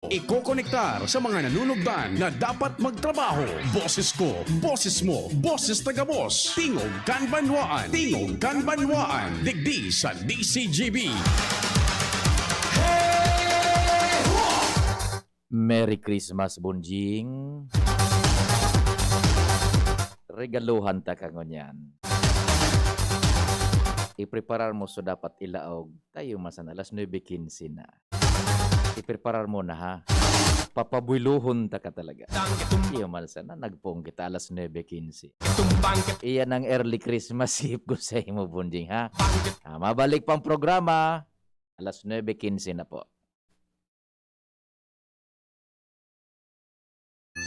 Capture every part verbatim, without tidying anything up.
Ikokonektar sa mga nanunugdan na dapat magtrabaho. Boses ko, boses mo, boses na gabos. Tingog kan Banwaan. Tingog kan Banwaan. Digdi sa D C G B. Merry Christmas, Bonjing. Regaluhan ta ka ngunyan. Ipreparar mo so dapat ilaog. Tayo masan alas nuebe quince na. Ipreparar mo na, ha. Papabwiluhon ta ka talaga. Iyo man sana, nagpoon kita alas nuebe quince. Iyan ang early Christmas gift ko sa imo, Bonjing, ha. Ah, mabalik pang programa. Alas nuebe quince na po.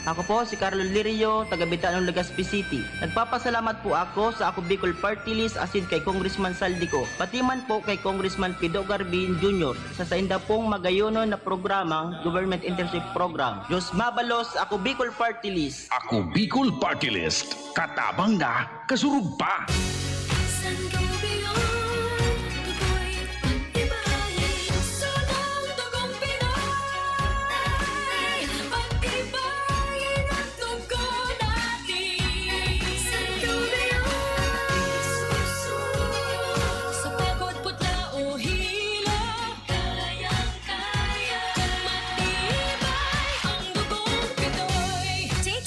Ako po si Carlo Lirio, taga Bitanon, Legazpi City. Nagpapasalamat po ako sa Ako Bicol Party List asin kay Congressman Saldico, pati man po kay Congressman Pido Garbin Junior sa sainda pong magayonon na programang Government Internship Program. Diyos mabalos, Ako Bicol Party List! Ako Bicol Party List, katabang na, kasurog pa!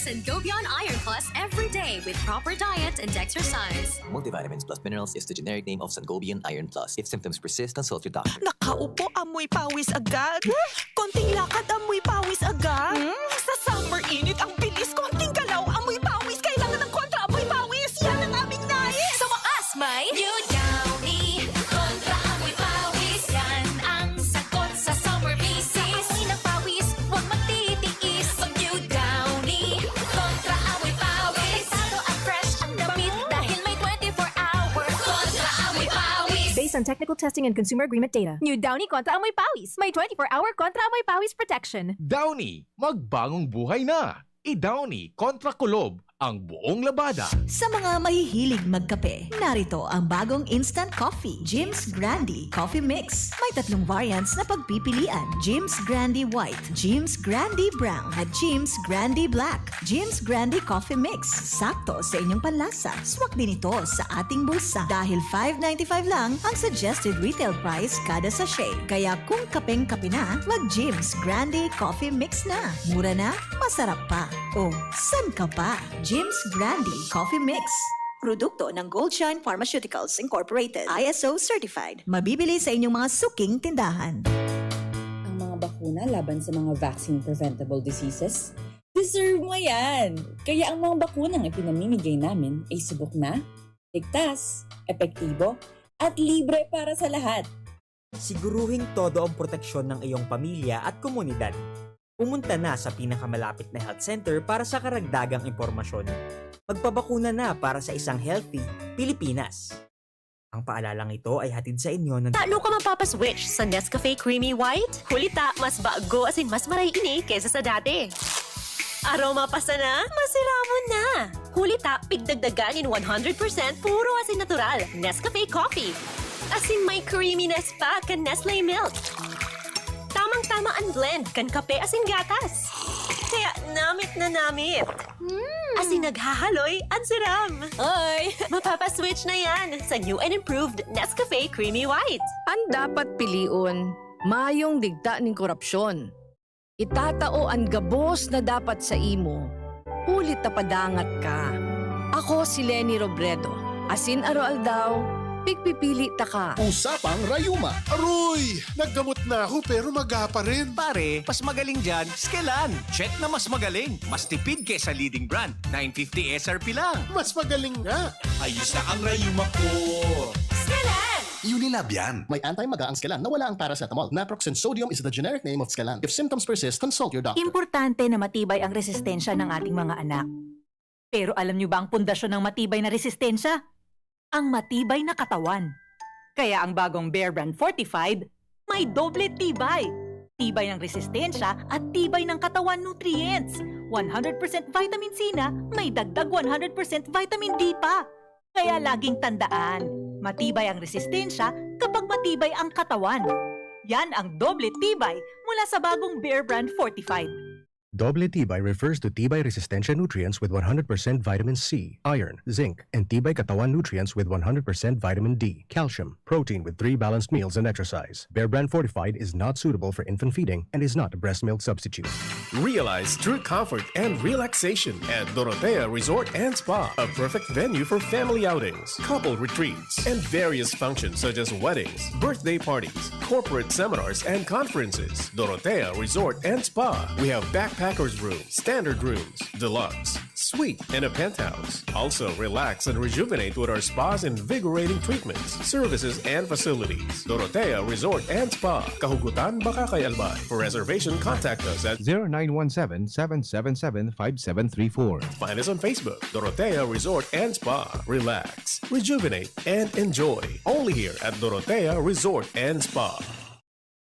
Sangobion Iron Plus every day with proper diet and exercise. Multivitamins plus minerals is the generic name of Sangobion Iron Plus. If symptoms persist, consult your doctor. Nakaupo, amoy pawis agad. Konting lakad, amoy pawis agad. Hmm? Sa summer init, ang bilis. Konting galaw, amoy pawis. Kailangan ng kontra amoy pawis. Yan ang aming nais. Sa wakas, may New Downy. Kontra amoy pawis. Yan ang sagot sa summer basis. Amoy ng pawis, huwag magtitiis. Mag New Downy. Kontra amoy pawis. Delikado at fresh ang damit dahil may twenty-four hour kontra amoy pawis. Based on technical testing and consumer agreement data, New Downy Kontra Amoy Pawis. May twenty-four hour kontra amoy pawis protection. Downy, magbangong buhay na! I-Downy kontra kulob ang buong labada. Sa mga mahihilig magkape, narito ang bagong instant coffee, Jim's Grande Coffee Mix. May tatlong variants na pagpipilian, Jim's Grande White, Jim's Grande Brown, at Jim's Grande Black. Jim's Grande Coffee Mix, sakto sa inyong panlasa. Swak din ito sa ating bulsa dahil five ninety-five lang ang suggested retail price kada sachet. Kaya kung kapeng-kape na, mag Jim's Grande Coffee Mix na. Mura na, masarap pa. O, san ka pa? Jim's Grande Coffee Mix. Produkto ng Goldshine Pharmaceuticals Incorporated, I S O certified. Mabibili sa inyong mga suking tindahan. Ang mga bakuna laban sa mga vaccine-preventable diseases, deserve mo yan! Kaya ang mga bakunang ipinamimigay namin ay subok na, ligtas, epektibo, at libre para sa lahat. Siguruhing todo ang proteksyon ng iyong pamilya at komunidad. Pumunta na sa pinakamalapit na health center para sa karagdagang impormasyon. Magpabakuna na para sa isang healthy Pilipinas. Ang paalalang ito ay hatid sa inyo ng Tano ka mapapaswitch sa Nescafe Creamy White? Huli ta, mas bago asin mas maray ini kesa sa dati. Aroma pa sana, masiramon na! Huli ta, pigdagdagan nin one hundred percent puro asin natural, Nescafe Coffee. Asin may creaminess pa kan Nestle Milk. Tamang-tama an blend kan kape asin gatas. Kaya namit na namit. Mm. Asin naghahaloy an siram. Oy! Mapapaswitch na yan sa new and improved Nescafe Creamy White. An dapat pilion, mayong digta nin korapsyon. Itatao an gabos na dapat sa imo, huli ta padangat ka. Ako si Leni Robredo, asin aroaldaw, pigpipili taka. Usapang Rayuma. Aroy! Naggamot na ako pero maga pa rin. Pare, mas magaling dyan, Skelan. Check na mas magaling. Mas tipid kesa leading brand. nine fifty S R P lang. Mas magaling nga. Ayos na ang rayuma ko. Skelan! Unilab yan. May anti-maga ang Skelan na wala ang paracetamol. Naproxen sodium is the generic name of Skelan. If symptoms persist, consult your doctor. Importante na matibay ang resistensya ng ating mga anak. Pero alam niyo ba ang pundasyon ng matibay na resistensya? Ang matibay na katawan. Kaya ang bagong Bear Brand Fortified, may doble tibay. Tibay ng resistensya at tibay ng katawan nutrients. one hundred percent vitamin C na may dagdag one hundred percent vitamin D pa. Kaya laging tandaan, matibay ang resistensya kapag matibay ang katawan. Yan ang doble tibay Mula sa bagong Bear Brand Fortified. Doble Tibay refers to Tibay Resistensya nutrients with one hundred percent vitamin C, iron, zinc, and Tibay Katawan nutrients with one hundred percent vitamin D, calcium, protein with three balanced meals and exercise. Bear Brand Fortified is not suitable for infant feeding and is not a breast milk substitute. Realize true comfort and relaxation at Dorotea Resort and Spa, a perfect venue for family outings, couple retreats, and various functions such as weddings, birthday parties, corporate seminars, and conferences. Dorotea Resort and Spa. We have backpackers room, standard rooms, deluxe, suite, and a penthouse. Also, relax and rejuvenate with our spa's invigorating treatments, services, and facilities. Dorotea Resort and Spa, Kahugutan, Bacacay, Albay. For reservation, contact us at zero nine one seven, seven seven seven, five seven three four. Find us on Facebook, Dorotea Resort and Spa. Relax, rejuvenate, and enjoy. Only here at Dorotea Resort and Spa.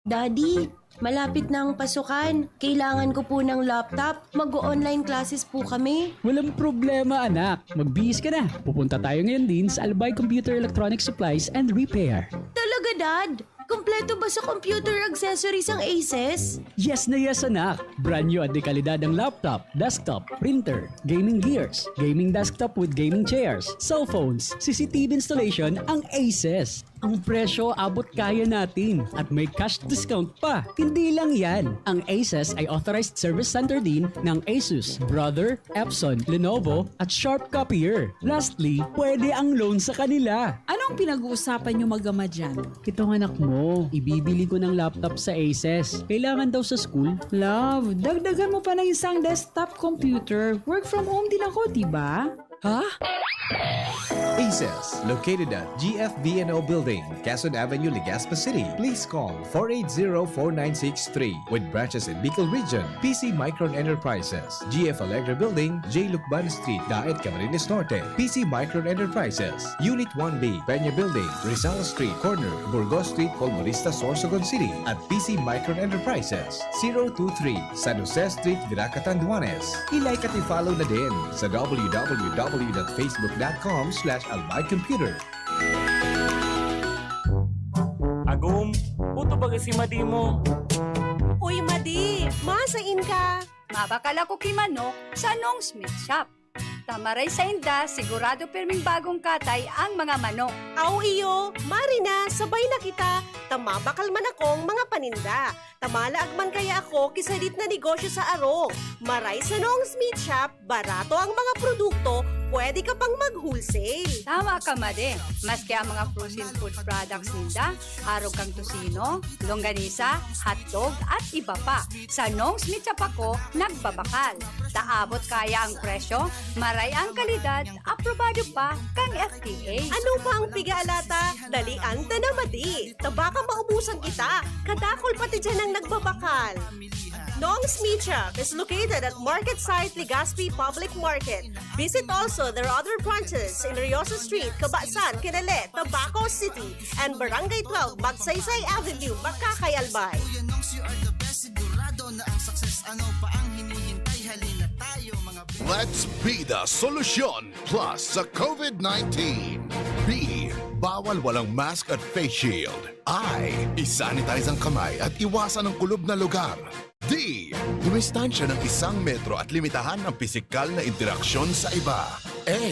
Daddy, malapit na ang pasukan. Kailangan ko po ng laptop. Mag-online classes po kami. Walang problema, anak. Magbihis ka na. Pupunta tayo ngayon din sa Albay Computer Electronic Supplies and Repair. Talaga, Dad? Kompleto ba sa computer accessories ang Aces? Yes na yes, anak. Brand new at dekalidad ang laptop, desktop, printer, gaming gears, gaming desktop with gaming chairs, cellphones, C C T V installation ang Aces. Ang presyo abot kaya natin at may cash discount pa. Hindi lang yan. Ang Aces ay authorized service center din ng Asus, Brother, Epson, Lenovo at Sharp Copier. Lastly, pwede ang loan sa kanila. Anong pinag-uusapan niyo mag-ama dyan? Itong anak mo, ibibili ko ng laptop sa Aces. Kailangan daw sa school. Love, dagdagan mo pa ng isang desktop computer. Work from home din ako, di ba? Ha? Aces, located at G F B N O Building, Quezon Avenue, Legazpi City. Please call four eight zero, four nine six three with branches in Bicol Region, P C Micron Enterprises, G F Alegre Building, J Lucban Street, Daet, Camarines Norte, P C Micron Enterprises, Unit one B, Peña Building, Rizal Street, corner, Burgos Street, Colmonista, Sorsogon City, at P C Micron Enterprises, zero two three, San Jose Street, Virac, Catanduanes. I-like at i-follow na din sa w w w dot facebook dot com slash albay computer. Agum, puto baga si Madi mo. Uy, Madi! Masain ka? Mabakal ako ki manok sa Nong Smith Shop. Ta maray sainda, sigurado pirming bagong katay ang mga manok. Aw iyo, mari na, sabay na kita, ta mabakal man akong mga paninda. Ta malaag man kaya ako ki sadit na negosyo sa arog. Maray sa Nong Smith Shop, barato ang mga produkto, pwede ka pang mag-wholesale. Tama ka, Madi. Maski ang mga frozen food products ninda, arog kan tocino, longganisa, hotdog, at iba pa. Sa Nong Smith Shop ako nagbabakal. Ta abot kaya ang presyo, maray ang kalidad, aprobado pa kan F D A. Ano pa ang piga-alata? Dalian ta na, Madi. Ta baka maubusan kita. Kadakul pati diyan ang nagbabakal. Nong's Meat Shop is located at Market Site Legazpi Public Market. Visit also their other branches in Riosa Street, Cabasan, Kinale, Tabaco City, and Barangay twelve, Magsaysay Avenue, Bacacay, Albay. Let's be the solution plus sa COVID nineteen. B, bawal walang mask at face shield. I, isanitize ang kamay at iwasan ang kulob na lugar. D, dumistansya ng isang metro at limitahan ang pisikal na interaksyon sa iba. A,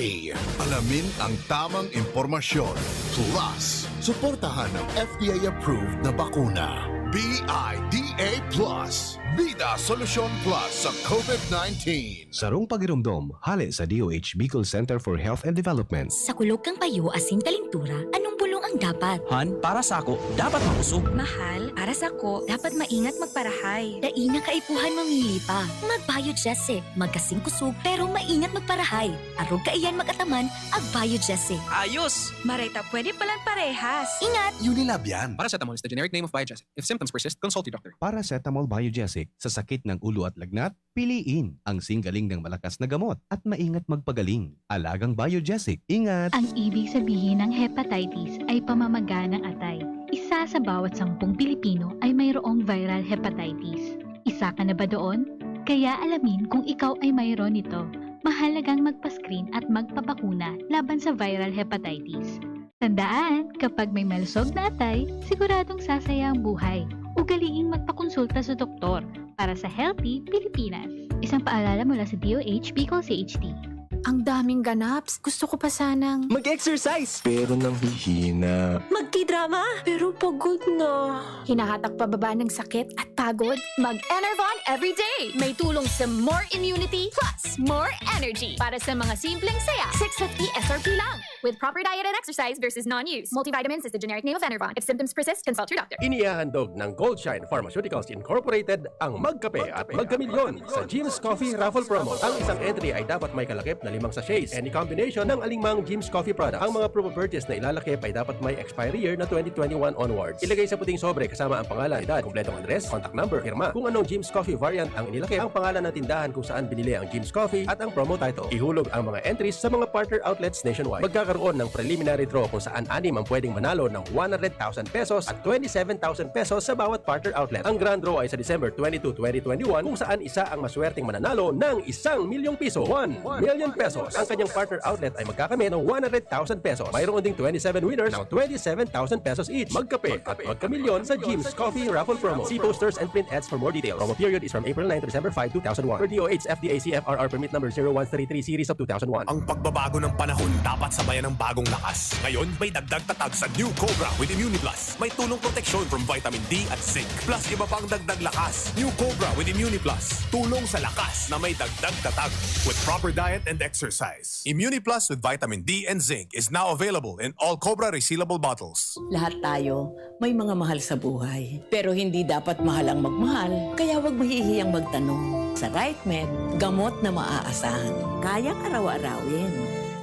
alamin ang tamang impormasyon. Plus, suportahan ang F D A-approved na bakuna. B I D A plus, Bida Solusyon Plus sa COVID nineteen. Sarong pagiromdom, hale sa D O H Bicol Center for Health and Development. Sa kulog kan payo asin kalintura, anong bulong ang dapat? Han, para sako, dapat makusog. Mahal, para sako, dapat maingat magparahay. Dai na kaipuhan mamili pa. Mag-Biogesic, magkasing kusog, pero maingat magparahay. Arog kaiyan mag-ataman, ag-Biogesic. Ayos! Maray ta pwede palan parehas. Ingat! Unilab yan. Paracetamol is the generic name of Biogesic. If symptoms persist, consult your doctor. Paracetamol Biogesic, sa sakit ng ulo at lagnat, piliin ang singgaling ng malakas na gamot at maingat magpagaling. Alagang Biogesic, ingat! Ang ibig sabihin ng hepatitis ay pamamaga ng atay. Isa sa bawat sampung Pilipino ay mayroong viral hepatitis. Isa ka na ba doon? Kaya alamin kung ikaw ay mayroon nito. Mahalagang magpa-screen at magpabakuna laban sa viral hepatitis. Tandaan, kapag may malusog na atay, siguradong sasaya ang buhay. Ugaliing magpakonsulta sa doktor para sa healthy Pilipinas. Isang paalala mula sa D O H Bicol C H D. Ang daming ganaps. Gusto ko pa sanang... Mag-exercise! Pero nanghihina. Magkidrama, pero pagod na. Hinahatak pababa ng sakit at pagod? Mag-Enervon everyday! May tulong sa more immunity plus more energy. Para sa mga simpleng saya, six fifty S R P lang. With proper diet and exercise, there's is non-use. Multivitamins is the generic name of Enervon. If symptoms persist, consult your doctor. Inihahandog ng Goldshine Pharmaceuticals Incorporated ang Magkape at Magkamilyon sa Jim's Coffee Raffle Promo. Ang isang entry ay dapat may kalakip na limang sachets, any combination ng alingmang Jim's Coffee product. Ang mga proof of purchase na ilalakip ay dapat may expiry year na twenty twenty-one onwards. Ilagay sa puting sobre kasama ang pangalan, edad, kompletong address, contact number, pirma. Kung anong Jim's Coffee variant ang inilakip, ang pangalan ng tindahan kung saan binili ang Jim's Coffee at ang promo title. Ihulog ang mga entries sa mga partner outlets nationwide. Magkakaroon ng preliminary draw kung saan anim ang pwedeng manalo ng one hundred thousand pesos at twenty-seven thousand pesos sa bawat partner outlet. Ang grand draw ay sa December twenty-two, twenty twenty-one, kung saan isa ang maswerteng mananalo ng isang milyong piso, one million pesos. Ang kanyang partner outlet ay magkakamit ng one hundred thousand pesos. Mayroon ding twenty-seven winners ng twenty-seven thousand pesos each. Magkape at magkamilyon sa Jim's Coffee Raffle Promo. See posters and print ads for more details. Promo period is from April nine to December five, two thousand one. Per D O H F D A C F R R permit number zero one three three series of two thousand one. Ang pagbabago ng panahon dapat sabayan ng bagong lakas. Ngayon, may dagdag tatag sa New Cobra with Immuniplus. May tulong proteksyon from vitamin D at zinc. Plus iba pang dagdag lakas. New Cobra with Immuniplus. Tulong sa lakas na may dagdag tatag. With proper diet and exercise. Immuniplus with vitamin D and zinc is now available in all Cobra resealable bottles. Lahat tayo may mga mahal sa buhay. Pero hindi dapat mahal ang magmahal, kaya huwag mahihiyang magtanong. Sa RightMed, gamot na maaasahan. Kayang araw-arawin.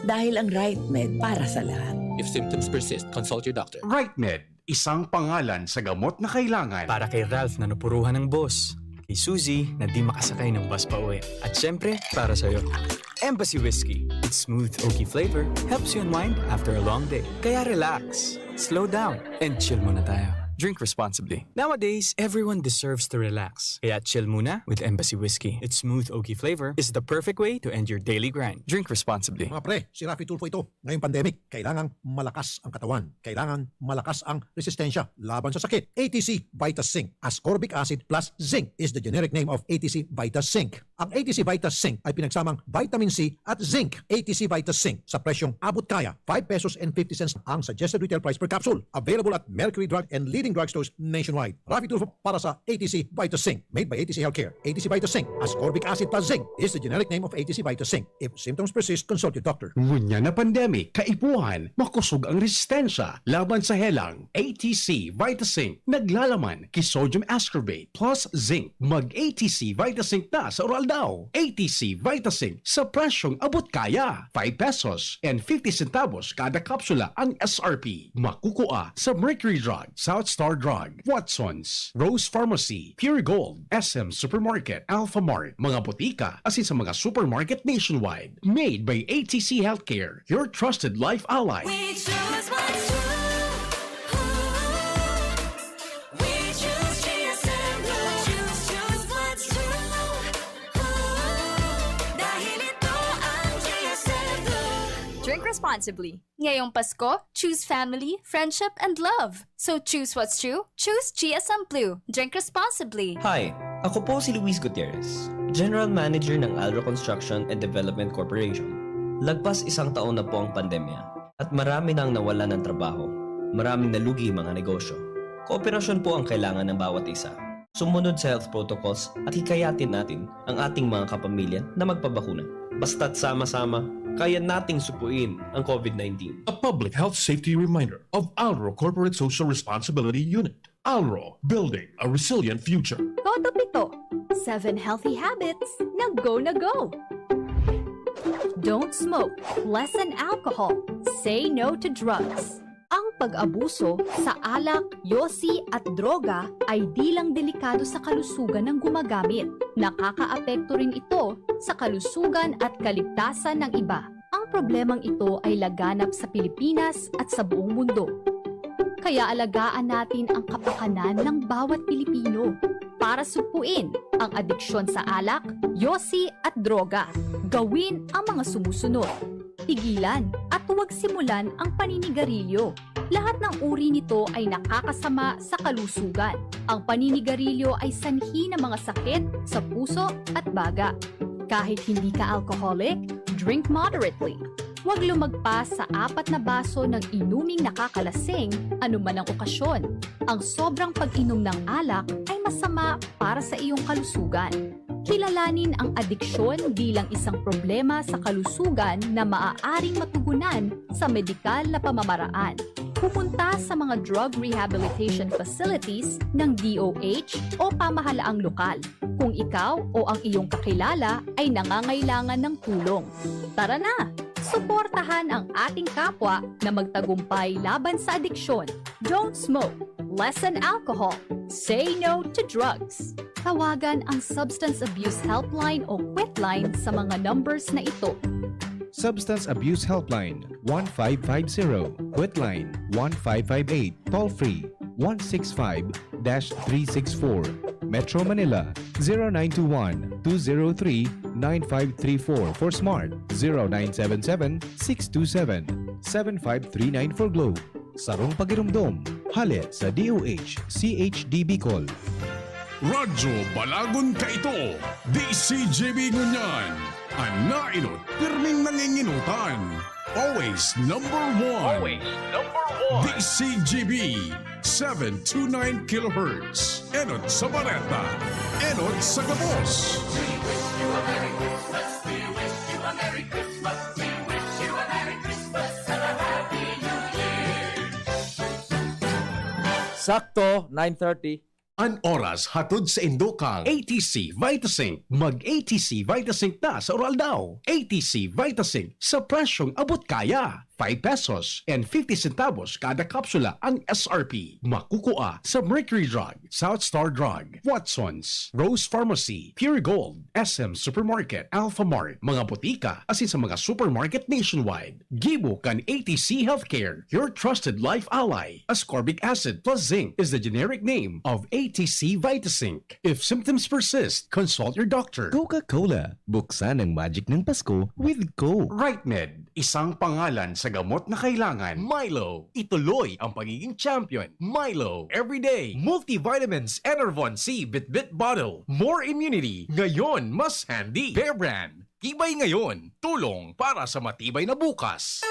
Dahil ang RightMed para sa lahat. If symptoms persist, consult your doctor. RightMed, isang pangalan sa gamot na kailangan. Para kay Ralph na napuruhan ng boss. Kay Suzy na di makasakay ng bus pa uwi. At syempre, para sa'yo. Embassy Whiskey. Its smooth oaky flavor helps you unwind after a long day. Kaya relax, slow down, and chill muna tayo. Drink responsibly. Nowadays, everyone deserves to relax. Kaya chill muna with Embassy Whiskey. Its smooth oaky flavor is the perfect way to end your daily grind. Drink responsibly. Mga pre, si Raffy Tulfo ito. Ngayong pandemic, kailangang malakas ang katawan. Kailangan malakas ang resistensya laban sa sakit. A T C Vitas Zinc. Ascorbic acid plus zinc is the generic name of A T C Vitas Zinc. Ang A T C Vitas Zinc ay pinagsamang vitamin C at zinc. A T C Vitas Zinc sa presyong abot kaya, five pesos and fifty cents ang suggested retail price per capsule. Available at Mercury Drug and leading drugstores nationwide. Raffy Tulfo para sa A T C Vitas Zinc. Made by A T C Healthcare. A T C Vitas Zinc. Ascorbic acid plus zinc is the generic name of A T C Vitas Zinc. If symptoms persist, consult your doctor. Ngunyan na pandemic, kaipuhan, makosog ang resistensya laban sa helang. A T C Vitas Zinc naglalaman ki sodium ascorbate plus zinc. Mag A T C Vitas Zinc na sa oral daw. A T C Vitas Zinc sa presyong abot kaya. Five pesos and fifty centavos kada kapsula ang S R P. Makukua sa Mercury Drug, South Star Drug, Watson's, Rose Pharmacy, Pure Gold, S M Supermarket, Alpha Mart, mga botika, asin sa mga supermarket nationwide. Made by A T C Healthcare, your trusted life ally. We choose what's true. We choose G S M Blue. Choose, choose what's true. Dahil ito ang G S M Blue. Drink responsibly. Ngayong Pasko, choose family, friendship, and love. So choose what's true, choose G S M Blue. Drink responsibly. Hi! Ako po si Luis Gutierrez, General Manager ng Alro Construction and Development Corporation. Lagpas isang taon na po ang pandemya at marami na ang nawalan ng trabaho. Maraming nalugi mga negosyo. Kooperasyon po ang kailangan ng bawat isa. Sumunod sa health protocols at hikayatin natin ang ating mga kapamilya na magpabakuna. Basta't sama-sama, kaya nating supuin ang COVID nineteen. A public health safety reminder of Alro Corporate Social Responsibility Unit. Alro, building a resilient future. Toto Pito, seven healthy habits na go na go. Don't smoke, lessen alcohol, say no to drugs. Ang pag-abuso sa alak, yosi at droga ay di lang delikado sa kalusugan ng gumagamit. Nakakaapekto rin ito sa kalusugan at kaligtasan ng iba. Ang problemang ito ay laganap sa Pilipinas at sa buong mundo. Kaya alagaan natin ang kapakanan ng bawat Pilipino para sugpuin ang adiksyon sa alak, yosi at droga. Gawin ang mga sumusunod. Pigilan at huwag simulan ang paninigarilyo. Lahat ng uri nito ay nakakasama sa kalusugan. Ang paninigarilyo ay sanhi ng mga sakit sa puso at baga. Kahit hindi ka alcoholic, drink moderately. Huwag lumagpas sa apat na baso ng inuming nakakalasing anuman ang okasyon. Ang sobrang pag-inom ng alak ay masama para sa iyong kalusugan. Kilalanin ang adiksyon bilang isang problema sa kalusugan na maaaring matugunan sa medikal na pamamaraan. Pumunta sa mga drug rehabilitation facilities ng D O H o pamahalaang lokal kung ikaw o ang iyong kakilala ay nangangailangan ng tulong. Tara na! Suportahan ang ating kapwa na magtagumpay laban sa adiksyon. Don't smoke. Lessen alcohol. Say no to drugs. Tawagan ang Substance Abuse Helpline o Quitline sa mga numbers na ito. Substance Abuse Helpline one five five zero, Quitline one five five eight, toll free one six five dash three six four. Metro Manila zero nine two one two zero three nine five three four for Smart, zero nine seven seven six two seven seven five three nine for Globe. Sarong pagirumdom, hale sa D O H C H D Bicol. Radyo Balagon kaito, D C G B ngunyan, an nainot pirming nanginginutan. Always number one. Always number one. D C G B, seven two nine kilohertz. Enot sa Bareta. Enot sa Gabos. Sakto, nine thirty. An oras hatod sa indo kang A T C Vitazinc. Mag A T C Vitazinc na sa Uraldaw. A T C Vitazinc sa presyong abot kaya. Five pesos and fifty centavos kada kapsula ang S R P. Makukua sa Mercury Drug, South Star Drug, Watson's, Rose Pharmacy, Pure Gold, S M Supermarket, Alphamart, mga botika, asin sa mga supermarket nationwide. Gibo kan A T C Healthcare, your trusted life ally. Ascorbic acid plus zinc is the generic name of A T C Vitazinc. If symptoms persist, consult your doctor. Coca-Cola, buksan ang magic ng Pasko with Coke. Rightmed, isang pangalan sa gamot na kailangan. Milo, ituloy ang pagiging champion. Milo, everyday. Multivitamins, Enervon C, Bitbit Bottle. More immunity, ngayon mas handy. Bear Brand, tibay ngayon, tulong para sa matibay na bukas.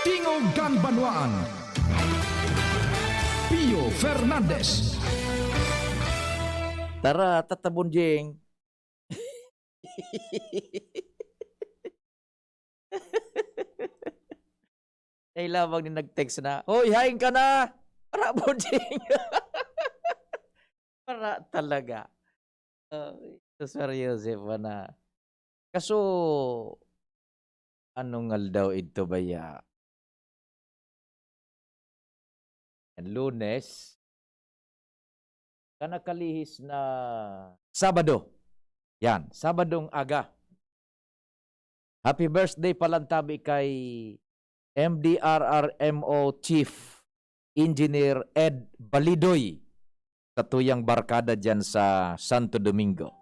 Tingog kan Banwaan. Pio Fernandez. Tara, Tata Bonjing. Ay, labang ni nag-text na, "Hoy, hain ka na!" Para Bonjing. Para talaga. Uh, so, seryoso pa na. Kaso, anong aldaw idto baya? Yan, Lunes. Kan nakalihis na Sabado. Yan, Sabadong aga. Happy birthday palan tabi kay M D R R M O Chief Engineer Ed Balidoy, satuyang barkada diyan sa Santo Domingo.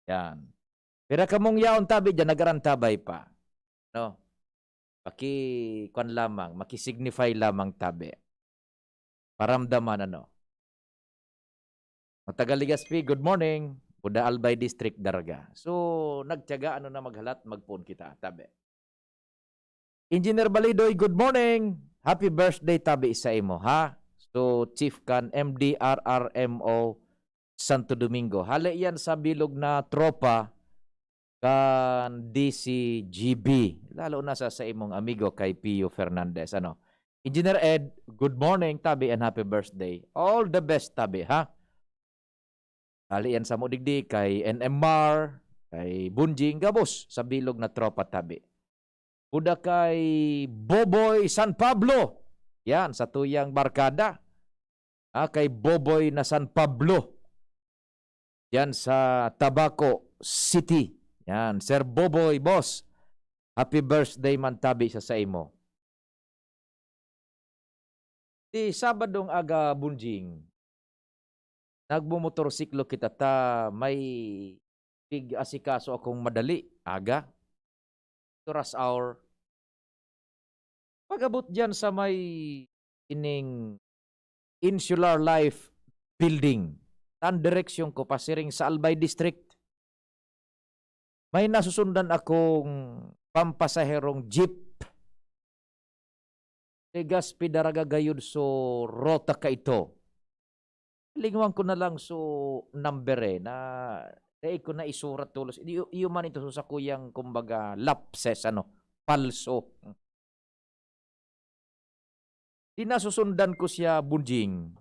Yan. Pira kamong yaon tabi diyan, nagarantabay pa. No? Paki-, kwan lamang, maki-signify lamang tabi. Paramdaman, ano. Mga taga Legazpi, good morning. Buda Albay District, Daraga. So, nagtiyaga, ano na, maghalat, magpoon kita, tabi. Engineer Balidoy, good morning. Happy birthday tabi sa imo, ha? So, Chief kan M D R R M O Santo Domingo. Hale yan sa bilog na tropa kan D C G B. Lalo na sa, sa imong amigo kay Pio Fernandez. Ano? Engineer Ed, good morning tabi and happy birthday. All the best tabi, ha? Hale yan sa mo digdi kay N M R, kay Bunjing, gabos sa bilog na tropa tabi. Buda kay Boboy San Pablo. Yan, satuyang barkada. Ah, kay Boboy na San Pablo. Yan sa Tabaco City. Yan, Sir Boboy, boss. Happy birthday man tabi sa saimo. Ti Sabadong aga, Bunjing, nagmomotorsiklo kita ta may pig-asikaso akong madali, aga. Rush hour. Pag-abot diyan sa may ining Insular Life Building. Tan direksyon ko pasiring sa Albay District. May nasusundan akong pampasaherong jeep. Legazpi Daraga gayud so rota kaito. Lingwan ko na lang so number, eh, na dai ko na isurat tolos. Iyo, iyo man ito sa sakuyang, kumbaga, lapses, ano, palso. Di nasusundan ko siya, Bunjing.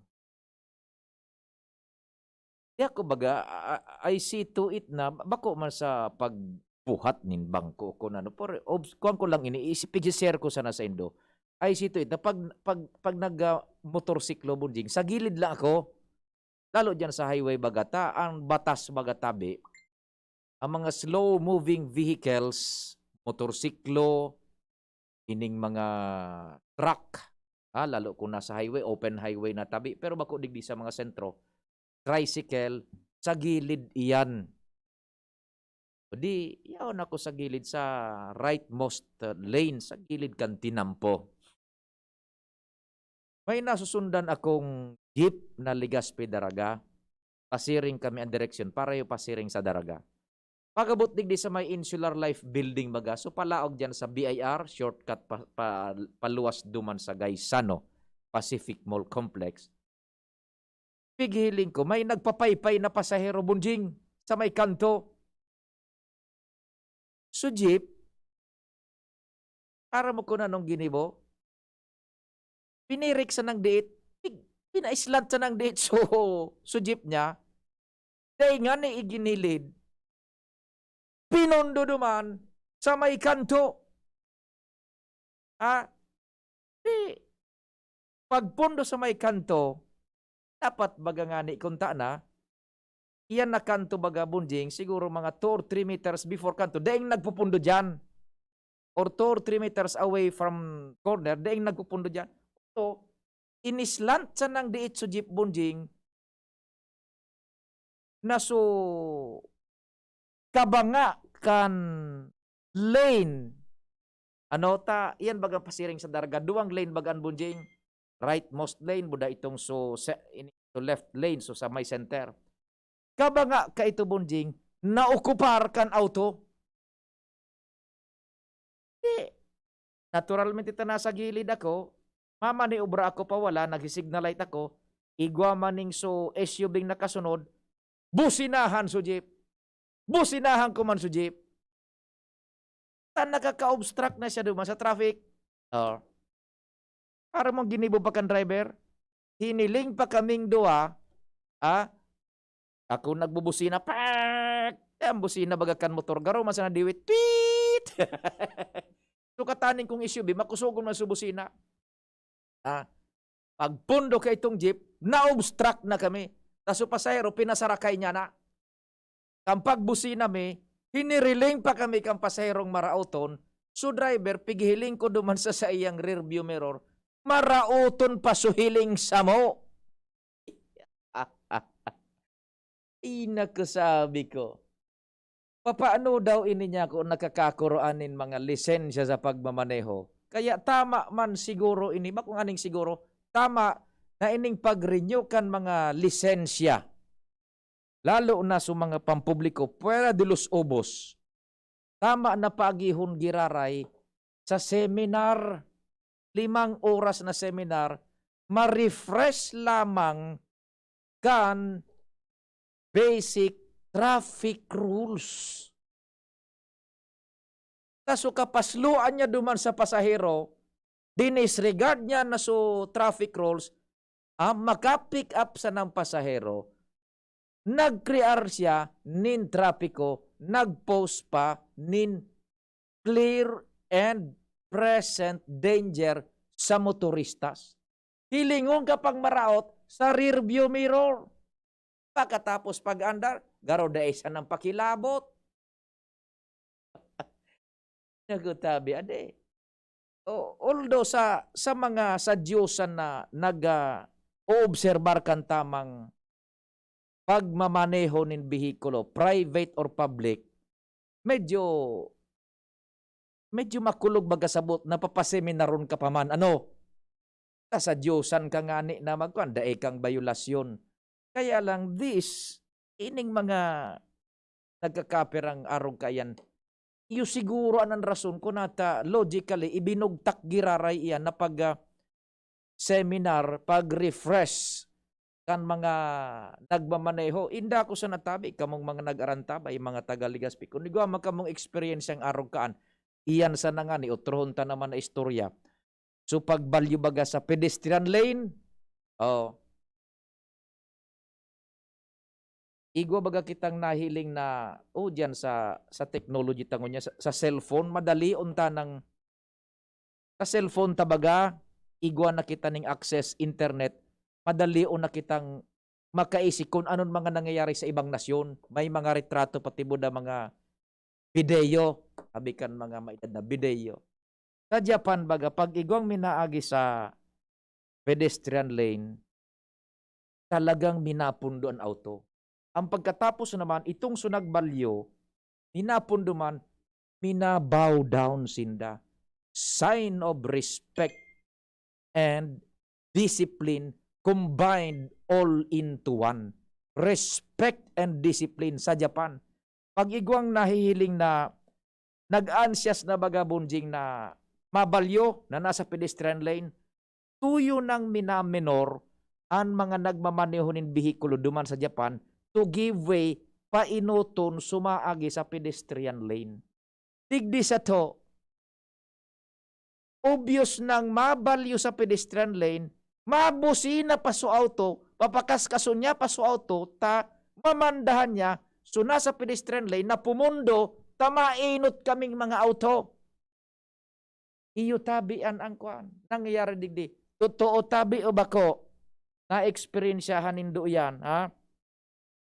Di ako baga, a-, a-, I see to it na bako man sa pagbuhat nin bangko o kun ano, pero obs-, kuwan ko lang ini, isi-, pigsi-share ko sana saindo. I see to it na pag, pag, pag nag, ah, motorsiklo, Bunjing, sa gilid lang ako. Lalo diyan sa highway baga ta, ang batas baga tabi, ang mga slow moving vehicles, motorsiklo, ining mga truck, ah, lalo kung nasa highway, open highway na tabi, pero bako digdi sa mga sentro, tricycle, sa gilid iyan. O di, yaon ako sa gilid, sa rightmost, uh, lane, sa gilid kan tinampo. May nasusundan akong jeep na Legazpi Daraga. Pasiring kami ang direksyon, pareho pasiring sa Daraga. Pag-abot digdi sa may Insular Life Building baga, so palaog diyan sa B I R, shortcut pa, pa, paluwas duman sa Gaisano Pacific Mall Complex. Pighiling ko, may nagpapaypay na pasahero, Bunjing, sa may kanto. So jeep, aram mo kung anong ginibo? Pinirik sa nang diit, pig-, pinaislant sa nang diit so, so jeep niya. Dai ngani iginilid, pinundo duman sa may kanto. Ah, di, pagpundo sa may kanto, dapat baga ngani kung ta na, iyan na kanto baga, Bunjing, siguro mga two or three meters before kanto, daing nagpupundo diyan. Or two or three meters away from corner, daing nagpupundo diyan. So, inislant sa nang diit so jeep, Bunjing, na so kabanga kan lane. Ano ta, iyan baga pasiring sa Daraga, duwang lane baga an Bunjing. Rightmost lane, buda itong so, se-, ini, so left lane, so sa may center. Kabanga kaito, Bunjing, naokupar kan auto. Di, naturalmente ta nasa gilid ako, mamaniobra ako pawala, nagsi-signal light ako, igwa man ning so S U V nakasunod, businahan so jeep. Businahan ko man so jeep. Ta nakaka-obstruct na siya duman sa traffic. Oh. Aram mo ginibo pa kan driver? Hiniling pa kaming duwa, ah, ako nagbubusina, pak! Eh, ang busina baga kan motor, garo man sana diwit, tweet! So, kataning kong S U V, makusogon man sa busina. Ah, pagpundo kaitong jeep, na-obstruct na kami. Ta so pasahero, pinasarakay niya na. Kan pagbusina mi, hiniriling pa kami kan pasaherong maraoton, so driver, pighiling ko duman sa saiyang rearview mirror, maraoton pa so hiling samo. Ay, naku, sabi ko, papaano daw ini niya kung nakakakuroan nin mga lisensya sa pagmamaneho? Kaya tama man siguro ini, bako nganing siguro, tama na ining pag-renew kan mga lisensya, lalo na sa mga pampubliko, fuera de los ubos. Tama na paagihon giraray sa seminar, limang oras na seminar, ma-refresh lamang kan basic traffic rules. Ta so kapasloan niya duman sa pasahero, dinisregard niya na so traffic rules, ah, maka-pick up sanang pasahero, nag-crear siya nin trapiko, nag-post pa nin clear and present danger sa motoristas. Hilingon ka pang maraot sa rearview mirror. Pagkatapos pag-andar, garo dai sanang pakilabot. Nagutabi, ade. O, although sa, sa mga sadyosan na nag, ah, oobserbar kan tamang pagmamaneho nin behikulo, private or public, medyo, medyo makulog magkasabot, napapaseminaron ka pa man. Ano? ta sa Diyosan ka ngani na magkuan, dai kang bayolasyon. Kaya lang, this, ining mga nagkakapirang arog kaiyan, iyo siguro an, an rason kun nata logically ibinugtak giraray iyan na pag, ah, seminar, pag-refresh kan mga nagmamaneho. Inda ko sa natabi, kamong mga nag-arantabay, mga taga Legazpi, kun igwa man kamong eksperyensyang arog kaan, iyan sana ngani, otrohon ta naman na istorya. So, pagbalyo baga sa pedestrian lane, oh, igwa baga kitang nahiling na, oh, diyan sa, sa technology ta ngunyan, sa, sa cellphone, madalion ta nang, sa cellphone ta baga, igwa na kita ning access internet, madalion na kitang makaisi kun anon mga nangyayari sa ibang nasyon. May mga retrato pati buda mga video, abi kan mga maedad na video. Sa Japan baga, pag igwang minaagi sa pedestrian lane, talagang minapundo an auto. Ang pagkatapos naman, itong so nagbalyo, minapundo man, mina-bow down sinda. Sign of respect and discipline combined all into one. Respect and discipline sa Japan. Pag igwang nahihiling na nag-anxious na baga, Bonjing, na mabalyo na nasa pedestrian lane, tuyo nang minamenor an mga nagmamaneho nin behikulo duman sa Japan to give way paenoton sumaagi sa pedestrian lane. Digdi sato, obvious nang mabalyo sa pedestrian lane, mabusina pa so auto, papakaskason niya pa so auto, ta mamandahan niya, so nasa pedestrian lane na pumundo, ta mainot kaming mga auto. Iyo tabi an, an kuan, nangyayari digdi. Totoo tabi o bako? Naeksperyensyahan nindo iyan, ha?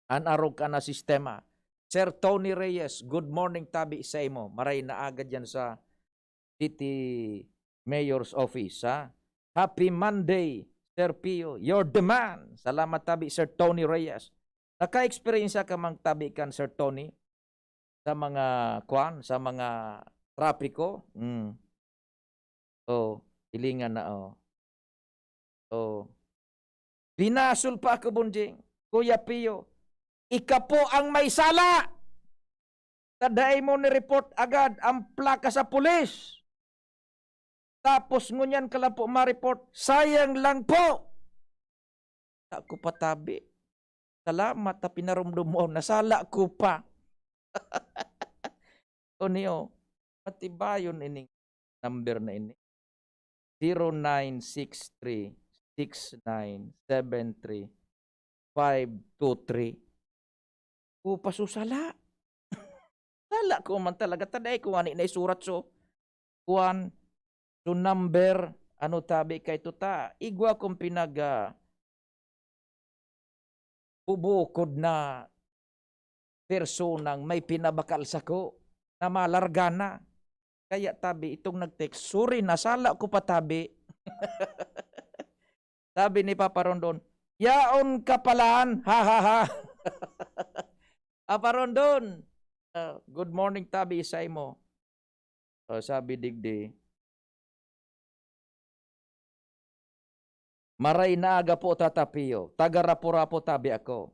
An arog ka na sistema. Sir Tony Reyes, good morning tabi saimo. Maray na aga diyan sa City Mayor's Office, ha? Happy Monday, Sir Pio. You're the man. Salamat tabi, Sir Tony Reyes. Naka-eksperyensya ka mang tabi kan, Sir Tony, sa mga, kwan, sa mga trapiko? Mm. Oh, hilingan na, oh. Oh. Binasol pa ako, Bonjing. Kuya Pio, ika po ang may sala! Ta dai mo ni-report agad ang plaka sa pulis. Tapos ngunyan ka lang po ma-report. Sayang lang po! Sala ko pa tabi. Salamat ta pinaromdom mo, nasala ko pa. O niyo, matibayon ining number na ini. Zero nine six three, six nine seven three, five two three. Ko pa susala. Sala ko man talaga, ta dai ko ngani naisurat so, kuwan, so number, ano tabi kay tuta, igwa kong pinag, ah, bubukod na personang may pinabakal sako na malarga na. Kaya tabi, itong nag-text, "Sorry na, sala ko pa tabi." Sabi ni Papa Rondon, "Yaon ka palan, ha, ha, ha." Papa Rondon, ah, good morning tabi, isay mo. Ah, sabi digdi, "Maray na aga po, Tata Pio. Taga Rapu-Rapu tabi ako.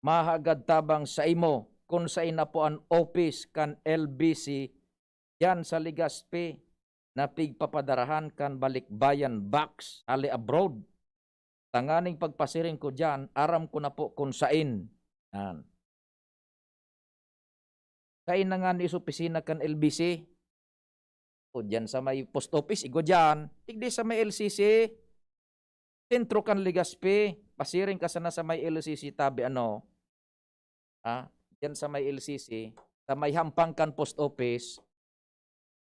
Mahagad tabang saimo kun saen na po an office kan L B C diyan sa Legazpi na pigpapadarahan kan balikbayan box hali abroad. Tanganing pagpasiring ko diyan, aram ko na po kun saen." Yan. Saen na ngani sa opisina kan L B C? O, diyan sa may post office, igwa diyan. Digdi sa may L C C, sentro kan Legazpi, pasiring ka sana sa may L C C tabi, ano? Ah, diyan sa may L C C, sa may hampang kan post office,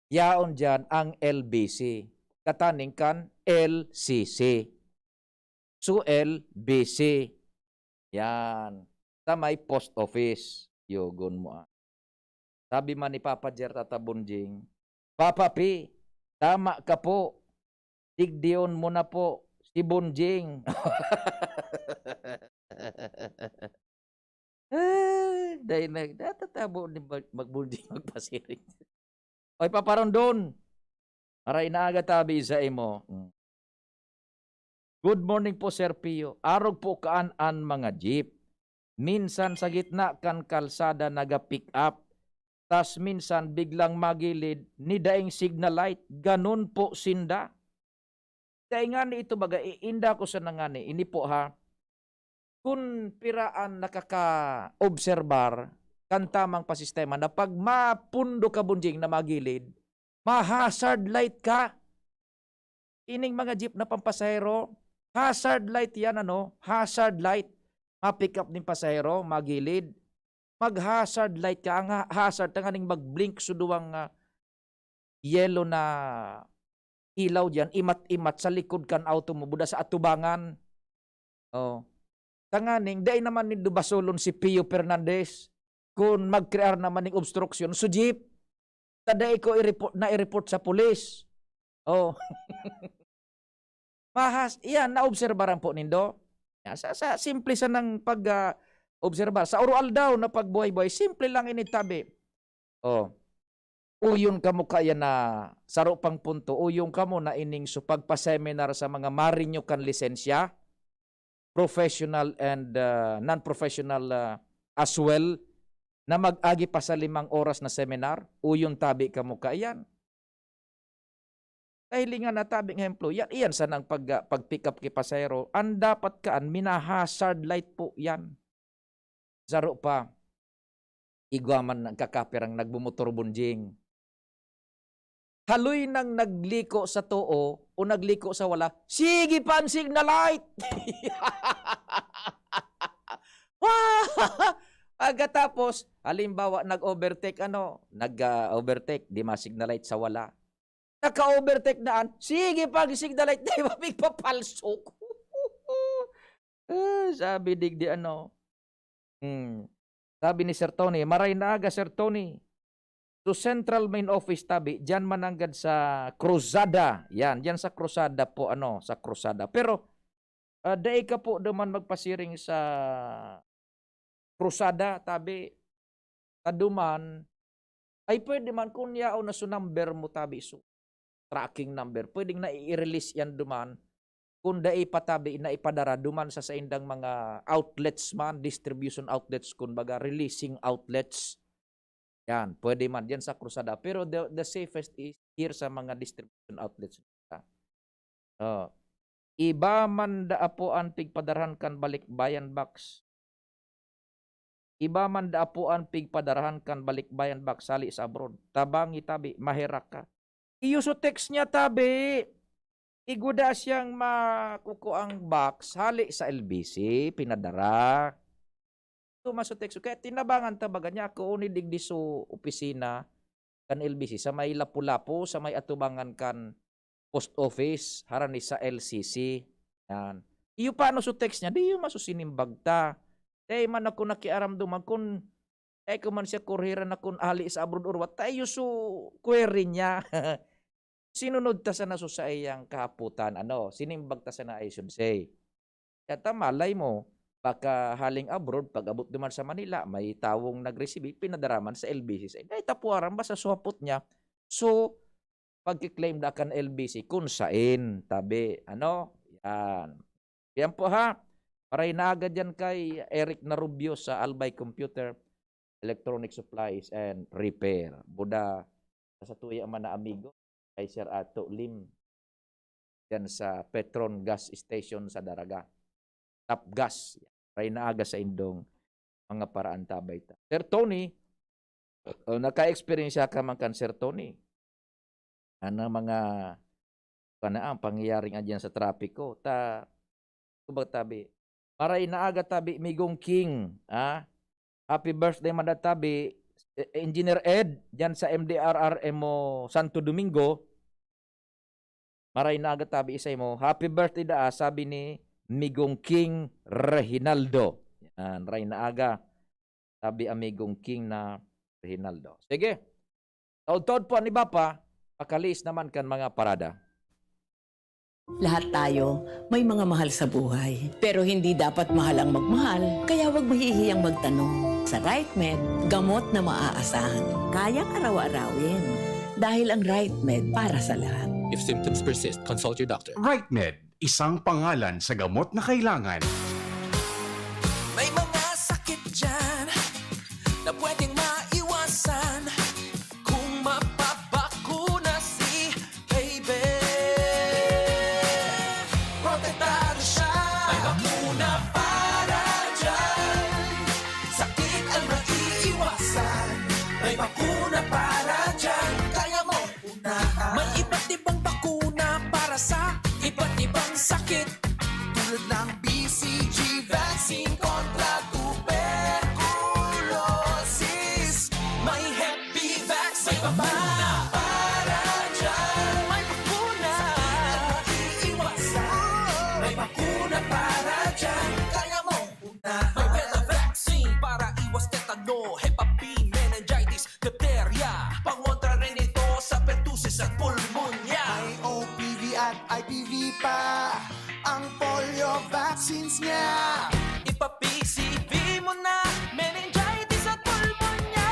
yaon diyan ang L B C. Kataning kan L C C. So, L B C. Yan. Sa may post office. Yogon mo, ah. Sabi man ni Papa Jer, Tata Bonjing, "Papa P, tama ka po. Digdion mo na po si Bonjing." Ay, dai na, natatabo ni mag-, mag-Bonjing magpasiring. Oy, Papa Rondon, maray na aga tabi sa imo. Mm. Good morning po, Sir Pio. Arog po kaan an mga jeep. Minsan sa gitna kan kalsada naga-pick up, tas minsan biglang magilid ni daing signal light. Ganun po sinda. Dai ngani ito baga, i-, inda ko sa nangani, ini po ha. Kun pira an nakaka-obserbar kan tamang pasistema na pag mapundo ka, Bonjing, na magilid, ma-hazard light ka. Ining mga jeep na pampasahero, hazard light yan, ano? Hazard light. Ma-pick up nin pasahero, magilid. Mag-hazard light ka. Ang ha-, hazard, tanganing mag-blink sa duwang, ah, yellow na ilaw diyan, imat-imat sa likod kan auto mo, buda sa atubangan. Oh. Tanganing, dai naman nindo basolon si Pio Fernandez kun magkrear naman ning obstruction. So, jeep, ta dai ko i-report, na i-report sa pulis. Oh. Mahas, iyan, naobserbaran po nindo? Ya, sa, sa simple sanang pag, ah, obserbar. Sa oro-aldaw na pagbuhay-buhay, simple lang ini tabi. Oh. Uyon kamo kaya na, saro pang punto, uyon kamo na ining su pagpa-seminar sa mga marinyo kan lisensya, professional and, ah, non-professional, ah, as well, na mag-agi pa sa limang oras na seminar, uyon tabi kamo kaiyan. Kahilingan na tabi nga ehemplo, yan, iyan sanang pag, ah, pag-pick up ki pasahero, an dapat kaan, mina-hazard light po yan. Saro pa, igwa man nagkakapirang nagmomotor, Bonjing. Haloy nang nagliko sa too o nagliko sa wala, sige pa an signal light! Wah! Pagkatapos, halimbawa, nag-overtake, ano, nag, ah, overtake, di ma-signal light sa wala. Naka-overtake na an, sige pa an signal light, di ba, pigpapalsok? Ah, sabi digdi, ano, hmm, sabi ni Sir Tony, "Maray na aga, Sir Tony." So, central main office tabi, diyan mananggad sa Cruzada. Yan, diyan sa Cruzada po, ano, sa Cruzada. Pero, ah, dai ka po duman magpasiring sa Cruzada, tabi. Ta duman, ay pwede man kun yaon na so number mo, tabi, so tracking number, pwedeng na i-release yan duman. Kun dai pa, tabi, na ipadara duman sa saindang mga outlets man, distribution outlets, kun baga, releasing outlets. Yan, pwede man diyan sa Cruzada. Pero the, the safest is here sa mga distribution outlets. Oh. Iba man da apo an pigpadarahan kan balikbayan box. Iba man da apo an pigpadarahan kan balikbayan box hali sa abroad. Tabangi tabi, maherak ka. Iyo so text niya, tabi. Igwa da siyang makukuang box hali sa L B C, pinadara. Tuma so text. Kaya tinabangan ta baga niya ako ni digdi so opisina kan L B C sa may Lapu-Lapu, sa may atubangan kan post office, harani sa L C C. Yan. Iyo pa ano so text niya, di iyo masusinimbag ta. Dai man ako nakiaram duman kun, dai ko man siya kurhiran na kun ali sa abroad or what. Ta iyo so query niya. Sinunod ta sana so saiyang kahapotan, ano, sinimbag ta sana, I should say. Kaya ta malay mo, baka haling abroad, pag-abot duman sa Manila, may tawong nagresibi, pinadara man sa L B C sa, dai ta po aram, basta so hapot niya. So, pagki-claim da kan L B C, kun sain, tabi, ano? Yan. Yan po ha. Maray na aga diyan kay Eric Narubio sa Albay Computer, Electronic Supplies and Repair. Buda, sa tuya man na amigo, kay Sir Ato Lim, diyan sa Petron Gas Station sa Daraga. Top Gas. Maray na aga sa indong mga paraan tabay ta. Sir Tony, oh, naka-experience ka man kan Sir Tony? Ano mga, ano ang pangyayaring adyan sa trapiko? Ta, kumbaga tabi, maray na aga tabi, Migong King, ha? Happy birthday, mada tabi, eh, Engineer Ed, dyan sa M D R R M o Santo Domingo. Maray na aga tabi isay mo. Happy birthday daa, sabi ni Migong King Reginaldo. Yan, maray na aga. Sabi amigong King na Reginaldo. Sige. Taod-taod po an iba pa, pakaliis naman kan mga parada. Lahat tayo may mga mahal sa buhay. Pero hindi dapat mahal ang magmahal, kaya huwag mahihiyang magtanong. Sa Right Med, gamot na maaasahan. Kayang araw-arawin. Dahil ang Right Med para sa lahat. If symptoms persist, consult your doctor. Right Med. Isang pangalan sa gamot na kailangan. May mga sakit dyan na pwedeng maiwasan kung mapabakuna si baby. Protektado siya. May bakuna para dyan. Sakit ang maiiwasan. May bakuna para dyan. Kaya mo unahan. May iba't ibang bakuna para sa iba't ibang sakit. Tulad ng B C G vaccine kontra tuberculosis. May Hep B vaccine. May bakuna para dyan. May bakuna. Sakit ang maiiwasan. May bakuna para dyan. Kaya mo unahan. May Beta vaccine para iwas tetano, Hep B, meningitis, diptheria. Pangontra rin ito sa pertussis at pulmonya. May O P V at I P V pa ang polio vaccines niya. Ipa-P C V mo na, meningitis at pulmonya.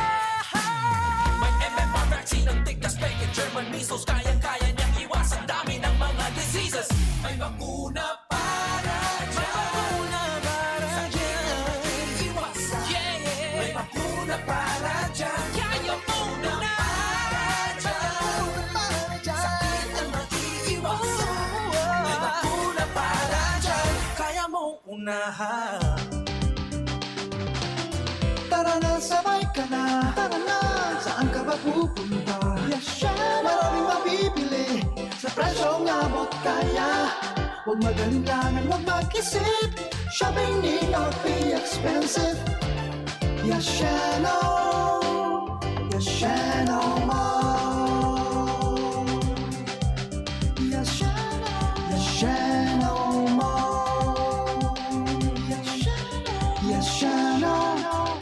May M M R vaccine, ang tigkas, peke, German measles, kayang-kaya niyang iwasan dami ng mga diseases. May bakuna para dyan. May bakuna para dyan. Sakit ang maiiwasan. Yeah, yeah. May bakuna para dyan. Kaya mo na. Para dyan. Sakit ang maiiwasan. Oh, oh, oh. May bakuna para dyan. Kaya mong unahan. Tara na, sabay ka na. Tara na. Saan ka ba pupunta? Yashano. Maraming mabibili sa presyong abot kaya. Huwag mag-alinlangan, huwag mag-isip. Shopping need not be expensive. Yashano. Yashano Mall. Yashano. Yashano Mall. Yashano. Yashano.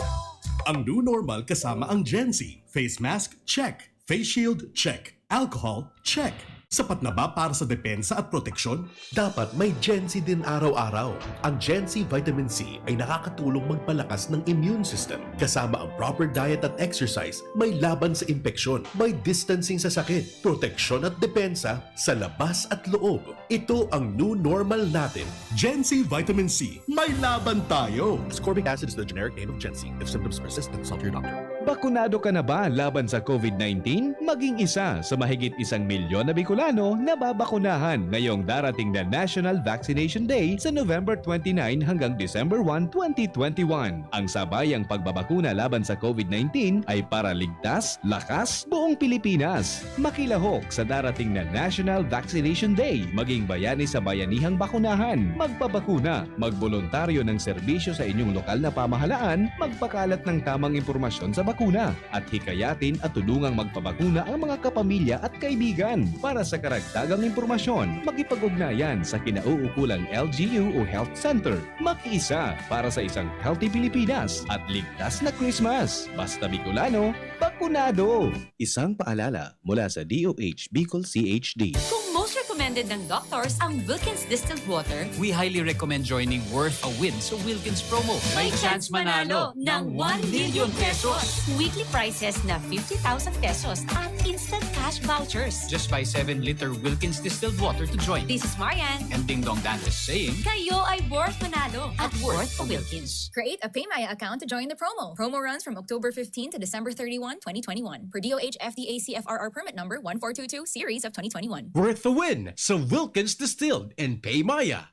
Ang new normal kasama ang Gen Z. Face mask, check. Face shield, check. Alcohol, check. Sapat na ba para sa depensa at proteksyon? Dapat may Gen Z din araw-araw. Ang Gen Z Vitamin C ay nakakatulong magpalakas ng immune system. Kasama ang proper diet at exercise, may laban sa impeksyon, may distancing sa sakit, proteksyon at depensa sa labas at loob. Ito ang new normal natin. Gen Z Vitamin C, may laban tayo! Ascorbic acid is the generic name of Gen Z. If symptoms persist, consult your doctor. Bakunado ka na ba laban sa COVID nineteen? Maging isa sa mahigit isang milyon na Bicolano na babakunahan ngayong darating na National Vaccination Day sa November twenty-nine hanggang December one, twenty twenty-one. Ang sabayang pagbabakuna laban sa COVID nineteen ay para ligtas, lakas, buong Pilipinas. Makilahok sa darating na National Vaccination Day. Maging bayani sa bayanihang bakunahan. Magpabakuna. Magboluntaryo ng serbisyo sa inyong lokal na pamahalaan. Magpakalat ng tamang impormasyon sa bakuna. At hikayatin at tulungang magpabakuna ang mga kapamilya at kaibigan. Para sa karagdagang impormasyon, makipag-ugnayan sa kinauukulang L G U o Health Center. Makiisa para sa isang healthy Pilipinas at ligtas na Christmas. Basta Bicolano, bakunado! Isang paalala mula sa D O H Bicol C H D. Kung most recommended ng doctors ang Wilkins Distilled Water, We highly recommend joining Worth a Win sa Wilkins promo. May chance manalo ng one million pesos. Weekly prizes na fifty thousand pesos at instant cash vouchers. Just buy seven liter Wilkins distilled water to join. This is Marian. And Ding Dong Dantes saying, Kayo ay worth manalo at Worth worth Wilkins. Create a PayMaya account to join the promo. Promo runs from October fifteen to December thirty-one, twenty twenty-one. Per D O H F D A C F R R permit number one four two two series of twenty twenty-one. Worth the win sa Wilkins Distilled and Pay Maya.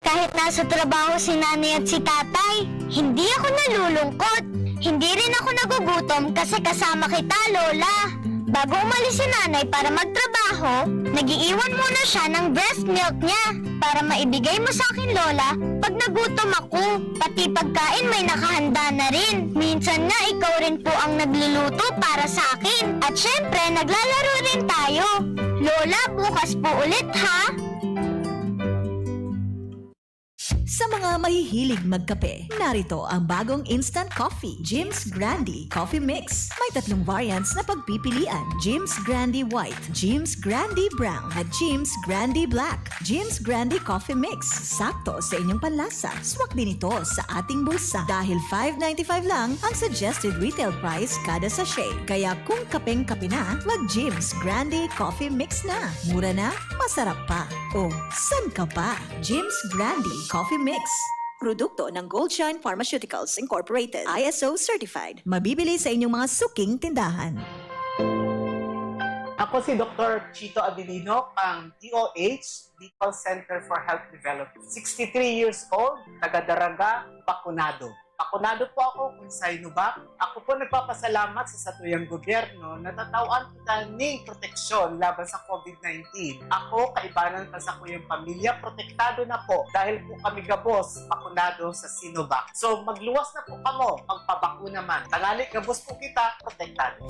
Kahit nasa trabaho si nanay at si tatay, hindi ako nalulungkot. Hindi rin ako nagugutom kasi kasama kita, Lola. Bago umalis si nanay para magtrabaho, nag-iiwan muna siya ng breast milk niya para maibigay mo sa akin, Lola, pag nagutom ako. Pati pagkain may nakahanda na rin. Minsan nga ikaw rin po ang nagluluto para sa akin. At syempre, naglalaro rin tayo. Lola, bukas po ulit ha! Sa mga Mahihilig magkape? Narito ang bagong instant coffee, Jim's Grande Coffee Mix. May tatlong variants na pagpipilian, Jim's Grande White, Jim's Grande Brown, at Jim's Grande Black. Jim's Grande Coffee Mix, sakto sa inyong panlasa. Swak din ito sa ating bulsa. Dahil five ninety-five lang ang suggested retail price kada sachet. Kaya kung kapeng-kape na, mag Jim's Grande Coffee Mix na. Mura na, masarap pa. O, san ka pa? Jim's Grande Coffee Mix. Produkto ng Goldshine Pharmaceuticals Incorporated, I S O certified. Mabibili sa inyong mga suking tindahan. Ako si Doktor Chito Adelino, ang D O H, Bicol Center for Health Development. Sixty-three years old, taga Daraga, bakunado. Bakunado po ako kung Sinovac. Ako po nagpapasalamat sa satuyang gobyerno na tatawan kita ning proteksyon laban sa COVID nineteen. Ako, kaibanan pa sa kuyang pamilya, protektado na po dahil po kami gabos bakunado sa Sinovac. So, magluwas na po kamo, magpabakuna man. Tangali gabos po kita, protektado.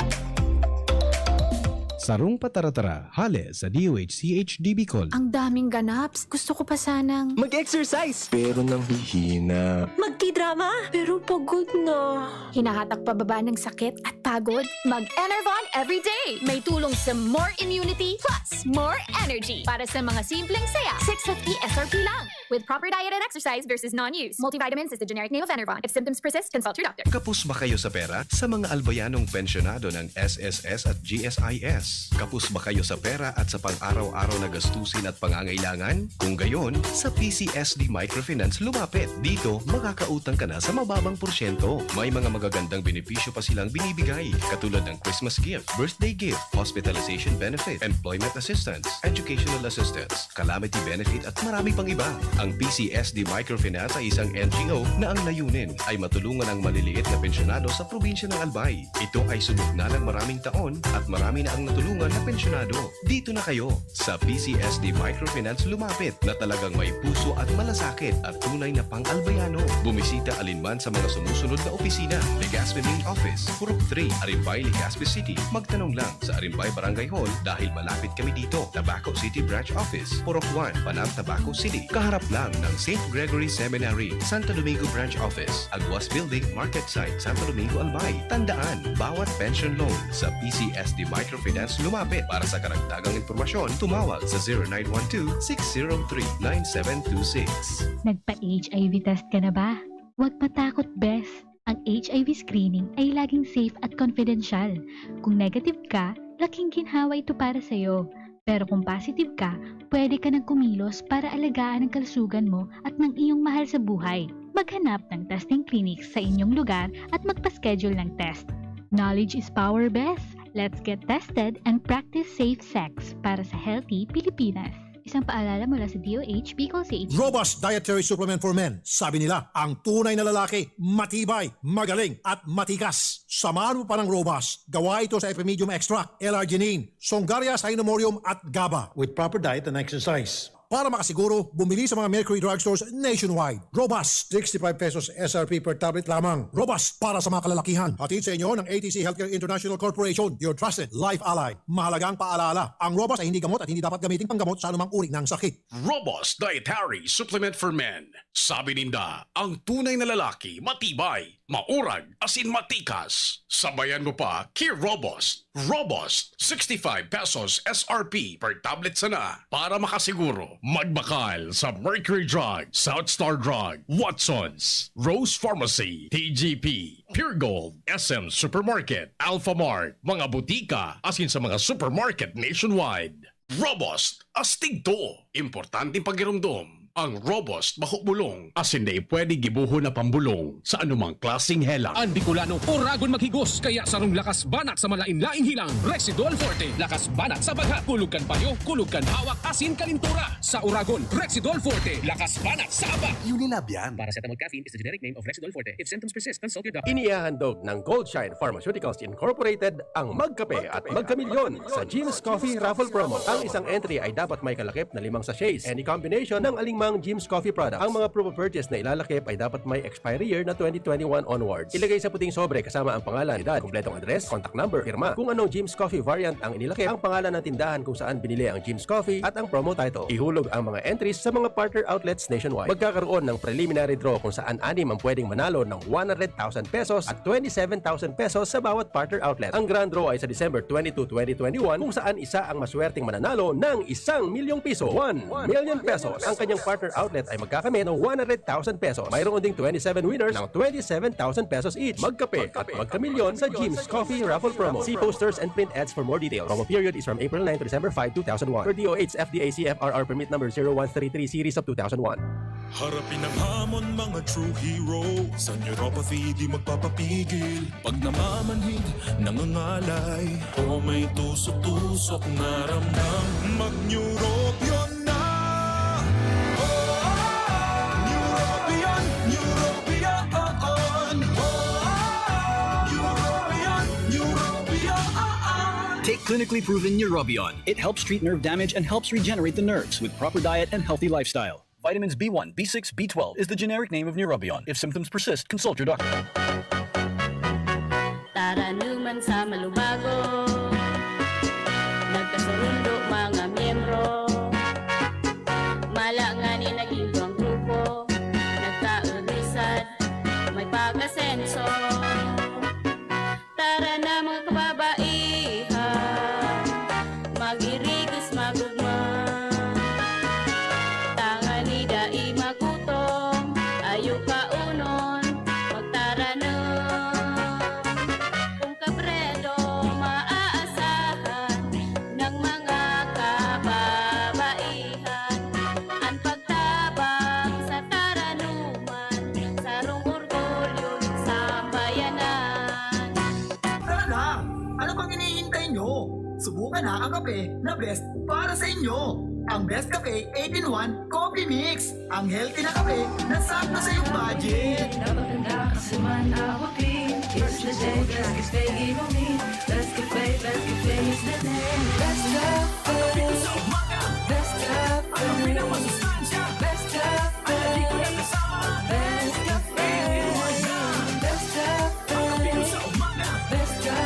Sarong pataratara, hale sa D O H C H D Bicol. Ang daming ganaps. Gusto ko pa sanang Mag-exercise! Pero nanghihina. Magtidrama, pero pagod na. Hinahatak pababa ng sakit at pagod. Mag-Enervon everyday. May tulong sa more immunity plus more energy. Para sa mga simpleng saya, six fifty S R P lang. With proper diet and exercise versus non-use. Multivitamins is the generic name of Enervon. If symptoms persist, consult your doctor. Kapos ba kayo sa pera? Sa mga albayanong pensyonado ng S S S at G S I S? Kapos ba kayo sa pera at sa pang-araw-araw na gastusin at pangangailangan? Kung gayon, sa P C S D Microfinance lumapit. Dito, makakautang ka na sa mababang porsyento. May mga magagandang benepisyo pa silang binibigay, katulad ng Christmas gift, birthday gift, hospitalization benefit, employment assistance, educational assistance, calamity benefit at marami pang iba. Ang P C S D Microfinance ay isang N G O na ang layunin ay matulungan ang maliliit na pensyonado sa probinsya ng Albay. Ito ay subok na ng maraming taon at marami na ang natulungan na pensyonado. Dito na kayo! Sa P C S D Microfinance lumapit na talagang may puso at malasakit at tunay na pang-Albayano. Bumisita alinman sa mga sumusunod na opisina: Legazpi Main Office, Purok three, Arimbay, Legazpi City. Magtanong lang sa Arimbay Barangay Hall dahil malapit kami dito. Tabaco City Branch Office, Purok one, Panam, Tabaco City. Kaharap lang ng Saint Gregory Seminary, Santo Domingo Branch Office, Aguas Building, Market Site, Santo Domingo, Albay. Tandaan, bawat pension loan sa P C S D Microfinance lumapit. Para sa karagdagang impormasyon, tumawag sa zero nine one two, six zero three, nine seven two six. Nagpa-H I V test ka na ba? Huwag matakot, bes! Ang H I V screening ay laging safe at confidential. Kung negative ka, laking ginhawa ito para sa'yo. Pero kung positive ka, pwede ka nang kumilos para alagaan ang kalusugan mo at ng iyong mahal sa buhay. Maghanap ng testing clinics sa inyong lugar at magpa-schedule ng test. Knowledge is power, bes! Let's get tested and practice safe sex para sa healthy Pilipinas. Isang paalala mula sa D O H, Bicol C H D. Robust Dietary Supplement for Men. Sabi nila, ang tunay na lalaki, matibay, magaling, at matikas. Samahan mo pa ng Robust. Gawa ito sa Epimedium Extract, L-arginine, Songaria Cynomorium, at GABA. With proper diet and exercise. Para makasiguro, bumili sa mga Mercury Drugstores nationwide. Robust, sixty-five pesos S R P per tablet lamang. Robust para sa mga kalalakihan. Hatid sa inyo ng A T C Healthcare International Corporation, your trusted life ally. Mahalagang paalala, ang Robust ay hindi gamot at hindi dapat gamitin panggamot sa anumang uri ng sakit. Robust Dietary Supplement for Men. Sabi ninda, ang tunay na lalaki, matibay, maurag, asin matikas. Sabayan mo pa ki Robust. Robust, sixty-five pesos S R P per tablet sana. Para makasiguro, magbakal sa Mercury Drug, South Star Drug, Watsons, Rose Pharmacy, T G P, Pure Gold, S M Supermarket, Alpha Mart, mga butika, asin sa mga supermarket nationwide. Robust, astig to. Importanteng pagiromdom. Ang Robust, bako bulong, asin dai pwede gibohon na pambulong sa anumang klaseng helang. An Bicolano, oragon maghigos, kaya sarong lakas banat sa malain-laing helang, Rexidol Forte. Lakas banat sa baghat, kulog kan payo, kulog kan hawak, asin kalintura. Sa oragon, Rexidol Forte, lakas banat sa abak. Unilab yan. Paracetamol caffeine is the generic name of Rexidol Forte. If symptoms persist, consult your doctor. Inihahandog ng Goldshine Pharmaceuticals Incorporated ang Magkape at Magkamilyon sa Jim's Coffee Raffle Promo. Ang isang entry ay dapat may kalakip na limang sachets. Any combination ng aling Ang Jim's Coffee products. Ang mga proof of purchase na ilalakip ay dapat may expiry year na twenty twenty-one onwards. Ilagay sa puting sobre kasama ang pangalan, edad, kompletong address, contact number, pirma. Kung anong Jim's Coffee variant ang inilakip, ang pangalan ng tindahan kung saan binili ang Jim's Coffee at ang promo title. Ihulog ang mga entries sa mga partner outlets nationwide. Magkakaroon ng preliminary draw kung saan anim ang pwedeng manalo ng one hundred thousand pesos at twenty-seven thousand pesos sa bawat partner outlet. Ang grand draw ay sa December twenty-two, twenty twenty-one, kung saan isa ang maswerteng mananalo ng isang milyong piso. One million pesos. Ang kanyang partner outlet ay magkakamit ng one hundred thousand pesos. Mayroon ding twenty-seven winners ng twenty-seven thousand pesos each. Magkape at magkamilyon sa Jim's Coffee Raffle Promo. See posters and print ads for more details. Promo period is from April nine to December five, two thousand one. Per D O H F D A C F R R permit number zero one three three series of two thousand one. Harapin ang hamon, mga true hero. Sa neuropathy, di magpapapigil. Pag namamanhid, nangangalay, o may tusok-tusok na ramdam, mag-Neurobion na! Oh, Neurobion, Neurobion, oh, oh. Neurobion, Neurobion, oh, oh. Take clinically proven Neurobion. It helps treat nerve damage and helps regenerate the nerves with proper diet and healthy lifestyle. Vitamins B one, B six, B twelve is the generic name of Neurobion. If symptoms persist, consult your doctor. Taranuman sa malubago, nagkasurundo mga miyembro. Mala ngani naging duwang grupo, nagkaudisad, may pag-asenso. Tara na, mga kababaihan, mag-irigos, magugma. Tangani dai magutom, ayo kaunon, magtaranom. Kung kabredo maaasahan ng mga kababaihan, an pagtabang sa taranuman, sarong orgulyo ng sambayanan. Tara na! Ano pang hinihintay nyo? Subukan na ang kape na best para sa inyo. Ang Best Cafe eight-in-one Coffee Mix. Ang healthy na kape na sakto sa iyong budget. Dapat ang lakas man abutin. It's the day, best cafe inumin. Best cafe, best cafe is the name. Best cafe. Best cafe. Best cafe. Best cafe. Best cafe. Best cafe. Best cafe. Best cafe.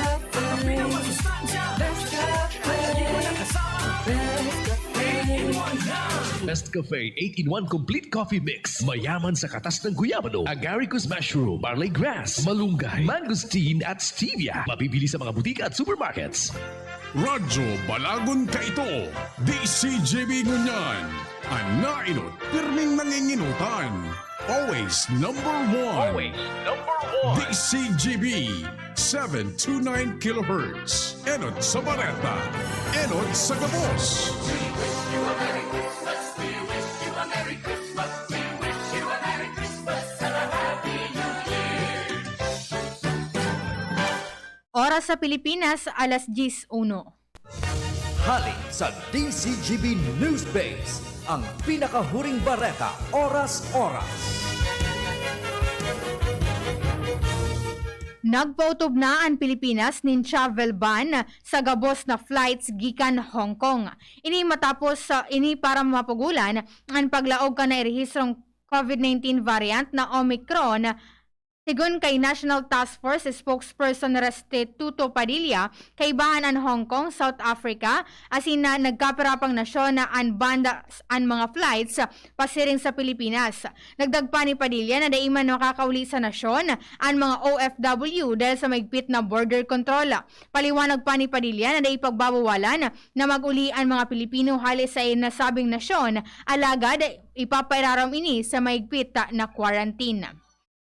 Best Cafe eight-in-one Complete Coffee Mix. Mayaman sa katas ng guyabano, agaricus mushroom, barley grass, malunggay, mangosteen at stevia. Mabibili sa mga butika at supermarkets. Radyo Balagon kaito, D C G B ngunyan. An naenot, pirming nangingenotan. Always number one. Always number one. D C G B, seven two nine kilohertz. Enot sa Bareta. Enot sa gabos. Oras sa Pilipinas, alas diyes uno. Hali sa D C G B News Base, ang pinakahuring bareta, oras-oras. Nagpautob na an Pilipinas nin travel ban sa gabos na flights gikan Hong Kong. Ini matapos sa, ini para mapugulan an paglaog kan nairehistrong COVID nineteen variant na Omicron. Sigon kay National Task Force Spokesperson Restituto Padilla, kaibahan an Hong Kong, South Africa, asin na nagkapira pang nasyon na an banda an mga flights pasiring sa Pilipinas. Dagdag pa ni Padilla na dai man makakauli sa nasyon an mga O F W dahil sa mahigpit na border control. Paliwanag pa ni Padilla na dai pagbabawalan na mag-uli an mga Pilipino hale sa nasabing nasyon, alagad ipapairarom ini sa mahigpit na quarantine.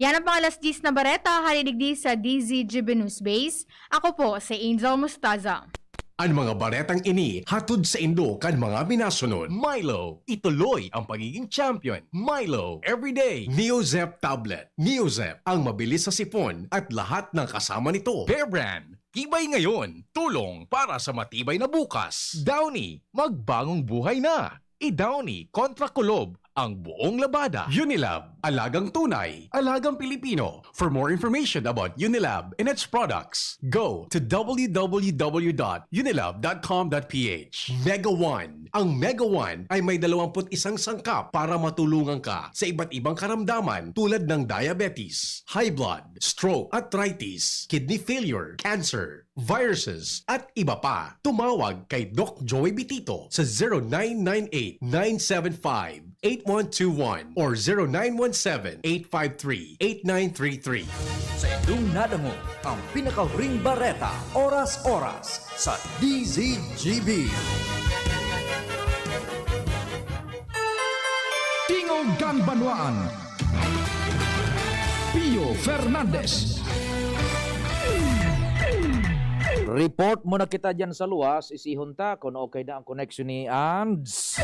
Yan ang pang alas diyes na bareta, hali digdi sa D Z G B News Base. Ako po si Angel Mostaza. An mga baretang ini hatod saindo kan mga minasunod. Milo, ituloy ang pagiging champion. Milo, everyday. Neozep tablet. Neozep, ang mabilis sa sipon at lahat ng kasama nito. Bear Brand, tibay ngayon, tulong para sa matibay na bukas. Downy, magbagong buhay na. I-Downy kontra kulob ang buong labada. Unilab, Alagang tunay, alagang Pilipino. For more information about Unilab and its products, go to w w w dot unilab dot com dot p h. Mega One. Ang Mega One ay may dalawampu't isang sangkap para matulungan ka sa iba't ibang karamdaman tulad ng diabetes, high blood, stroke, arthritis, kidney failure, cancer, viruses, at iba pa. Tumawag kay Doc Joey Bitito sa zero nine nine eight, nine seven five, eight one two one or zero nine one seven, eight five three, eight nine three three. Sa indong nadangog ang pinakahuring bareta, oras-oras, sa D Z G B. Tingog kan Banwaan. Pio Fernandez. Report muna kita dyan sa luwas. Isihon ta kung okay na ang connection ni Ands.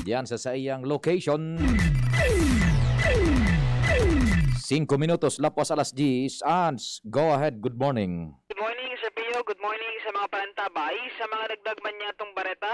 Diyan sa saiyang location. Singko minutos, lapos alas diyes. Ands, go ahead. Good morning. Good morning, Sir Pio. Good morning sa mga panantabay. Sa mga dagdag man niyatong bareta,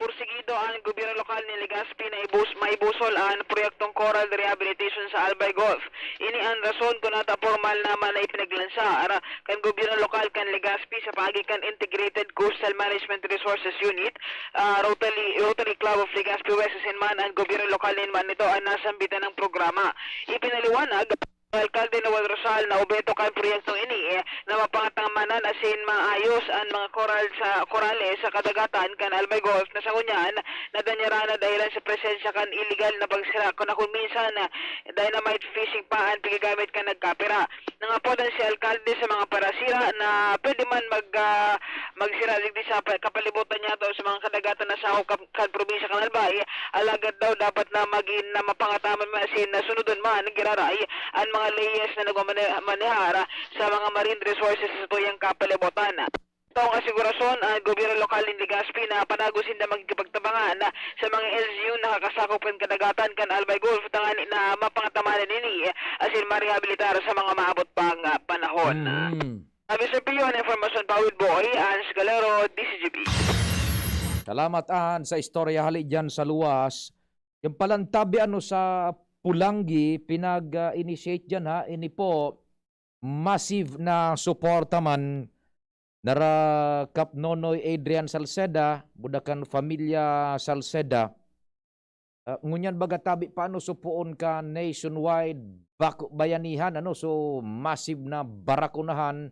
pursigido ang gobyerno lokal ni Legazpi na ibus-, maibusol ang proyektong coral rehabilitation sa Albay Gulf. Ini ang rason kung nata pormal naman na ipinaglansar kan gobyerno lokal kan Legazpi sa paagi kan Integrated Coastal Management Resources Unit, ah, Rotary, Rotary Club of Legazpi West, asin man ang gobyerno lokal nin Manito ang nasambitan ng programa. Ipinaliwanag alkalde Noel Rosal na obheto kan proyektong ini, eh, na mapangataman asin maayos an mga koral sa, korales sa kadagatan kan Albay Gulf na sa ngunyan nadanyara na dahelan sa presensya kan iligal na pagsira, kun, na kun minsan, ah, dynamite fishing pa an paggagamit kan nagkapira. Nangapodan si alkalde sa mga parasira na pwede man mag, ah, magsira digdi sa pa-, kapalibutan niyato sa mga kadagatan na sakop kan, kan probinsya kan Albay, alagad daw dapat na magin-, na mapangataman man asin na sunodon man giraray an mga leyes na nagmamane-, manehar sa mga marine resources sa tuyang kapalibutan. Itong asegurasyon, ang gobyerno lokal nin Legazpi na panago sinda makikipagtabangan sa mga L G U na nakakasakop kan kadagatan kan Albay Gulf, tanganing na mapangataman ini asin marehabilitar sa mga maabot pang, ah, panahon. Mm. Sabi sa Pio, na informasyon pa with Boy, Ans Galero, D Z G B. Salamat, Ans, sa istorya hali dyan sa luwas. Yung palang tabi, ano, sa Pulanggi, pinag, ah, initiate dyan, ha. Ini po, massive na suporta man nara Kap Nonoy Adrian Salceda, buda kan Familia Salceda. Ah, ngunyan baga tabi pa, ano, so poon ka nationwide, bako bayanihan, ano, so massive na barakunahan,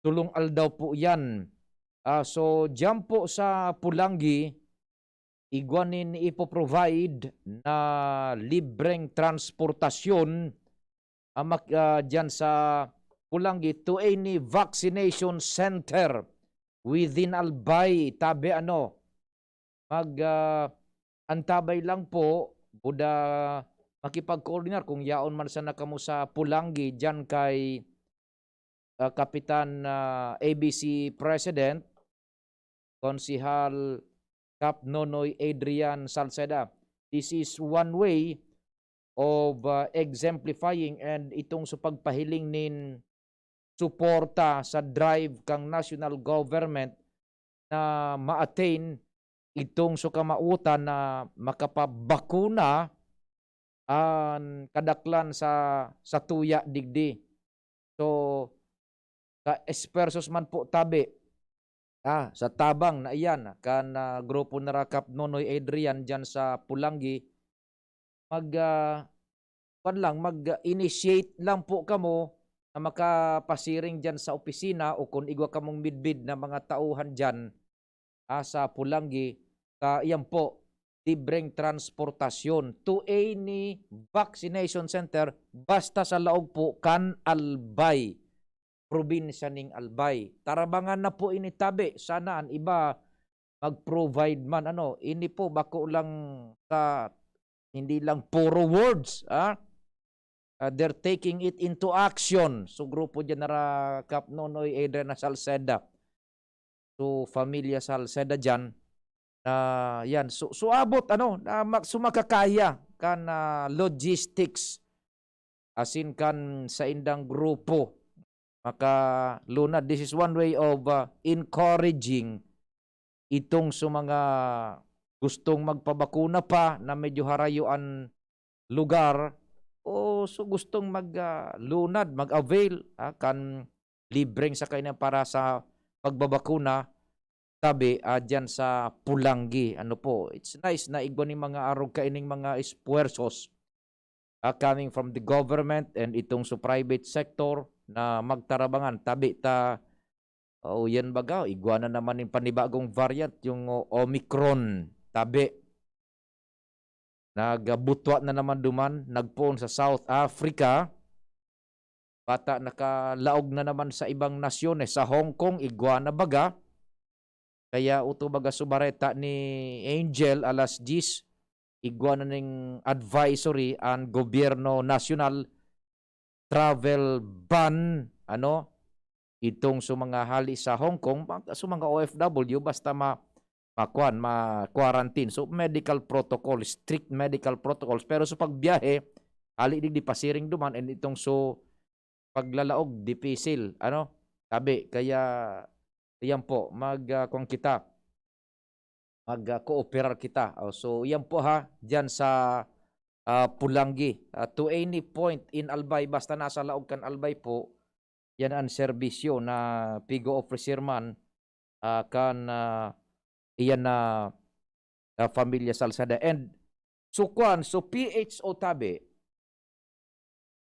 tulong aldaw po yan. Ah, so, diyan po sa Pulanggi, igwa nin ipo-provide na libreng transportasyon, ah, mak-, ah, diyan sa Pulanggi to any vaccination center within Albay, tabi, ano, mag, ah, antabay lang po, buda makipag-coordinar kung yaon man sana kamo sa Pulanggi, diyan kay, ah, Kapitan, ah, A B C President, Konsehal Kap Nonoy Adrian Salceda. This is one way of, ah, exemplifying and itong sa pagpahiling nin suporta sa drive kang national government na ma-attain itong so kamautan na makapabakuna an kadaklan sa, sa tuya digdi. So, sa esfuerzos man po tabi, ah, sa tabang na iyan kan, ah, grupo na Rakap Nonoy Adrian diyan sa Pulanggi, mag, ah, kwan lang, mag-initiate lang po kamo na makapasiring diyan sa opisina o kung igwa kamong midbid na mga tauhan diyan, ah, sa Pulanggi, ka, iyan po, libreng transportasyon to any vaccination center basta sa laog po kan Albay, probinsya ning Albay. Tarabangan na po ini tabi. Sana an iba mag-provide man, ano. Ini po bako lang sa, hindi lang puro words, ah. Ah, they're taking it into action. So, grupo diyan nara Kap Nonoy Adrian Salceda. So, Familia Salceda diyan. Na, yan. So, so abot, ano, na mag-, so makakaya kan, ah, logistics asin kan saindang grupo makalunad. This is one way of, ah, encouraging itong sa mga gustong magpabakuna pa na medyo harayo an lugar, o so gustong mag, ah, lunad, mag-avail, ah, kan libreng sakay na para sa pagbabakuna, tabi, ah, diyan sa Polangui. Ano po, it's nice na igwa ning mga arog kaining mga esfuerzos, ah, coming from the government and itong sa private sector na magtarabangan. Tabi ta, oh, yan baga, igwa na naman yung panibagong variant, yung, oh, Omicron. Tabi. Nagbutwa na naman duman, nagpoon sa South Africa. Bata nakalaog na naman sa ibang nasyones. Sa Hong Kong, igwa na baga. Kaya uto baga subareta ni Angel alas diyes, igwa na ning advisory an gobyerno nasyonal, travel ban, ano, itong sa mga hali sa Hong Kong, mag-, sa mga O F W, basta ma-, makuan, ma-quarantine. So, medical protocol, strict medical protocols. Pero sa pagbiyahe, hali digdi pasiring duman, and itong so paglalaog, dipisil, ano, tabi. Kaya, iyan po, mag, ah, kuwan kita, mag, ah, kooperar kita. Oh, so, iyan po ha, diyan sa, ah, Polangui. Ah, to any point in Albay, basta nasa laog kan Albay po, yan ang serbisyo na pigo-ofrecer man, ah, kan, ah, iyan na, ah, Familia Salceda. And so, kwan, so P H O tabi,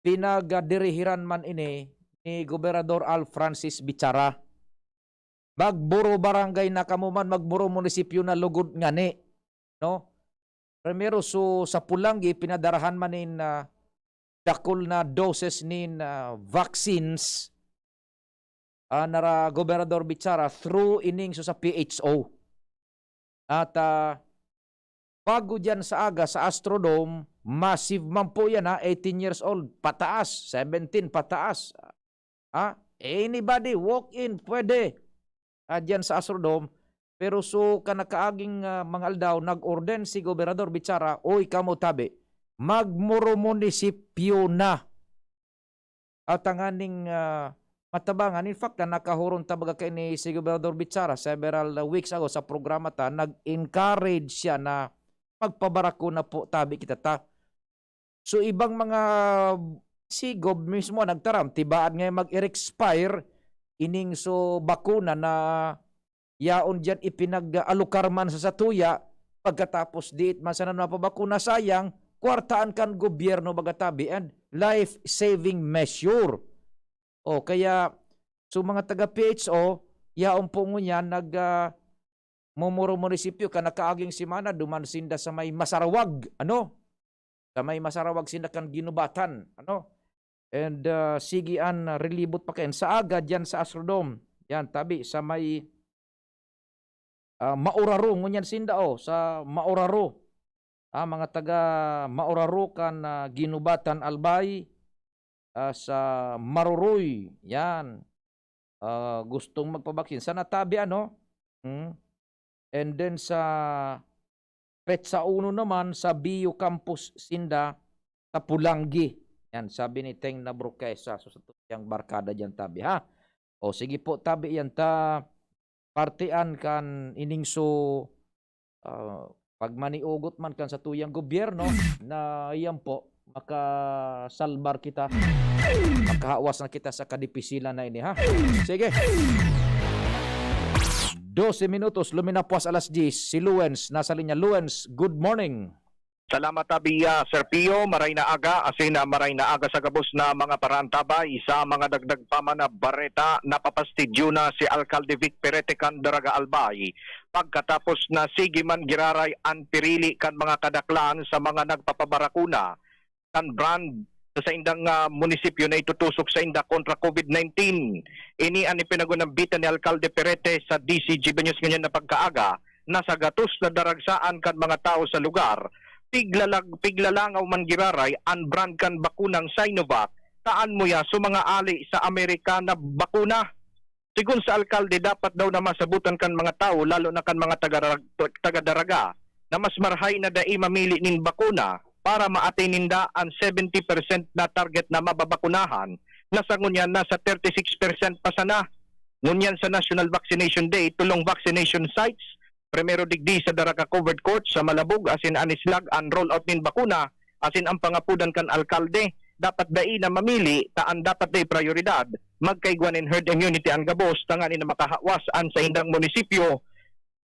pinagdirihiran man ini ni Gobernador Al Francis Bichara. Magburo barangay na kamo man, magburo munisipyo na lugod ngani, no? Primero, so, sa Polangui, pinadarahan man nin, ah, dakul na doses nin, ah, vaccines, ah, nara Gobernador Bichara through ining so sa P H O. At, ah, bago diyan sa aga, sa Astrodome, massive man po yan, ha, eighteen years old, pataas, seventeen, pataas. Ha? Anybody, walk in, pwede. Ah, diyan sa Astrodome. Pero so, kanakaaging, ah, mga aldaw, nag-orden si Gobernador Bichara, "Uy, kamo tabi, magmuro-munisipyo na." At tanganing, ah, matabangan. In fact, na nakahuron ta baga kaini si Gobernador Bichara several, ah, weeks ago sa programa ta, nag-encourage siya na magpabarakuna po tabi kita ta. So, ibang mga sigob mismo nagtaram, tibaad nga mag-expire ining so bakuna na yaon diyan ipinag-alokar man sa satuya, pagkatapos diit man sana napabakuna, sayang, kwartaan kan gobyerno baga tabi and life-saving measure. O, kaya, so mga taga P H O, yaon po ngunyan nag, ah, mumuro munisipyo, kanakaaging semana, duman sinda sa may Masarawag, ano? Sa may Masarawag sinda kan Ginubatan, ano? And, ah, sige an, ah, rilibot pa kayan. Sa aga, diyan sa Astrodome. Yan, tabi, sa may, ah, Mauraro. Ngunyan sinda, oh, sa Mauraro. Ah, mga taga Mauraro kan, ah, Ginubatan, Albay, ah, sa Maruroy. Yan. Ah, gustong magpabaksin. Sa natabi, ano? Hmm? And then sa petsa uno naman, sa Bio Campus sinda, sa Pulanggi. Yan, sabi ni Teng Nabrukesa. So, sa tuyang barkada diyan, tabi, ha? O, sige po, tabi yan. Ta, partian kan ining so, ah, pagmaniugot man kan sa tuyang gobyerno na iyan po, makasalbar kita, makahawas na kita sa kadipisilan na ini, ha? Sige. Dose minutos, luminapuas alas diyes, si Luens nasa linya. Luens, good morning. Salamat, Abi, ah, Sir Pio. Maray na aga, asin, ah, maray na aga sa gabos na mga paraantabay. Sa mga dagdag pa man na bareta, napapastidyo na si Alkalde Vic Perete kan Daraga Albay. Pagkatapos na sige man giraray an pirili kan mga kadaklan sa mga nagpapabarakuna kan brand sa saindang, ah, munisipyo na itutusok sainda kontra COVID nineteen. Ini an ipinag-unambitan ni Alkalde Perete sa D C G B News ngunyan na pagkaaga, na sa gatos na daragsaan kan mga tawo sa lugar, piglalag-, piglalangaw man giraray an brand kan bakunang Sinovac, taan mo ya sa mga ali sa Amerika na bakuna. Sigon sa alkalde, dapat daw na masabutan kan mga tawo, lalo na kan mga taga-, taga-Daraga, na mas marahay na dai mamili nin bakuna para ma-attain ninda an seventy percent na target na mababakunahan, na sa ngunyan nasa thirty-six percent pa sana. Ngunyan sa National Vaccination Day, tolong vaccination sites, primero digdi sa Daraga Covered Court sa Malabog asin Anislag an rollout nin bakuna, asin ang pangapodan kan alkalde, dapat dai na mamili ta an dapat dai prayoridad, magkaigwa nin herd immunity an gabos tanganing na makahawas an saindang munisipyo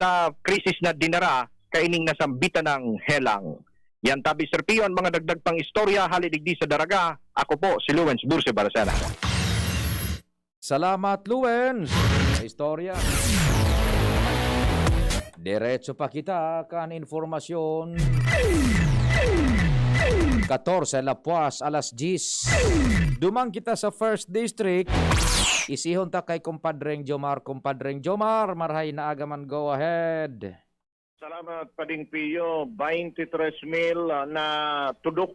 sa krisis na dinara kaining nasambitan ng helang. Yan tabi, Sir Pio, ang mga dagdag pang istorya hali digdi sa Daraga. Ako po si Lawrence Burse Baracena. Salamat, Lawrence, sa istorya. Diretso pa kita kan informasyon. Katorse lapuas alas diyes. Duman kita sa First District. Isihon ta kay Kumpadreng Jomar. Kumpadreng Jomar, marahay na aga man, go ahead. Salamat, Pading Pio. Baintitres mil na tudok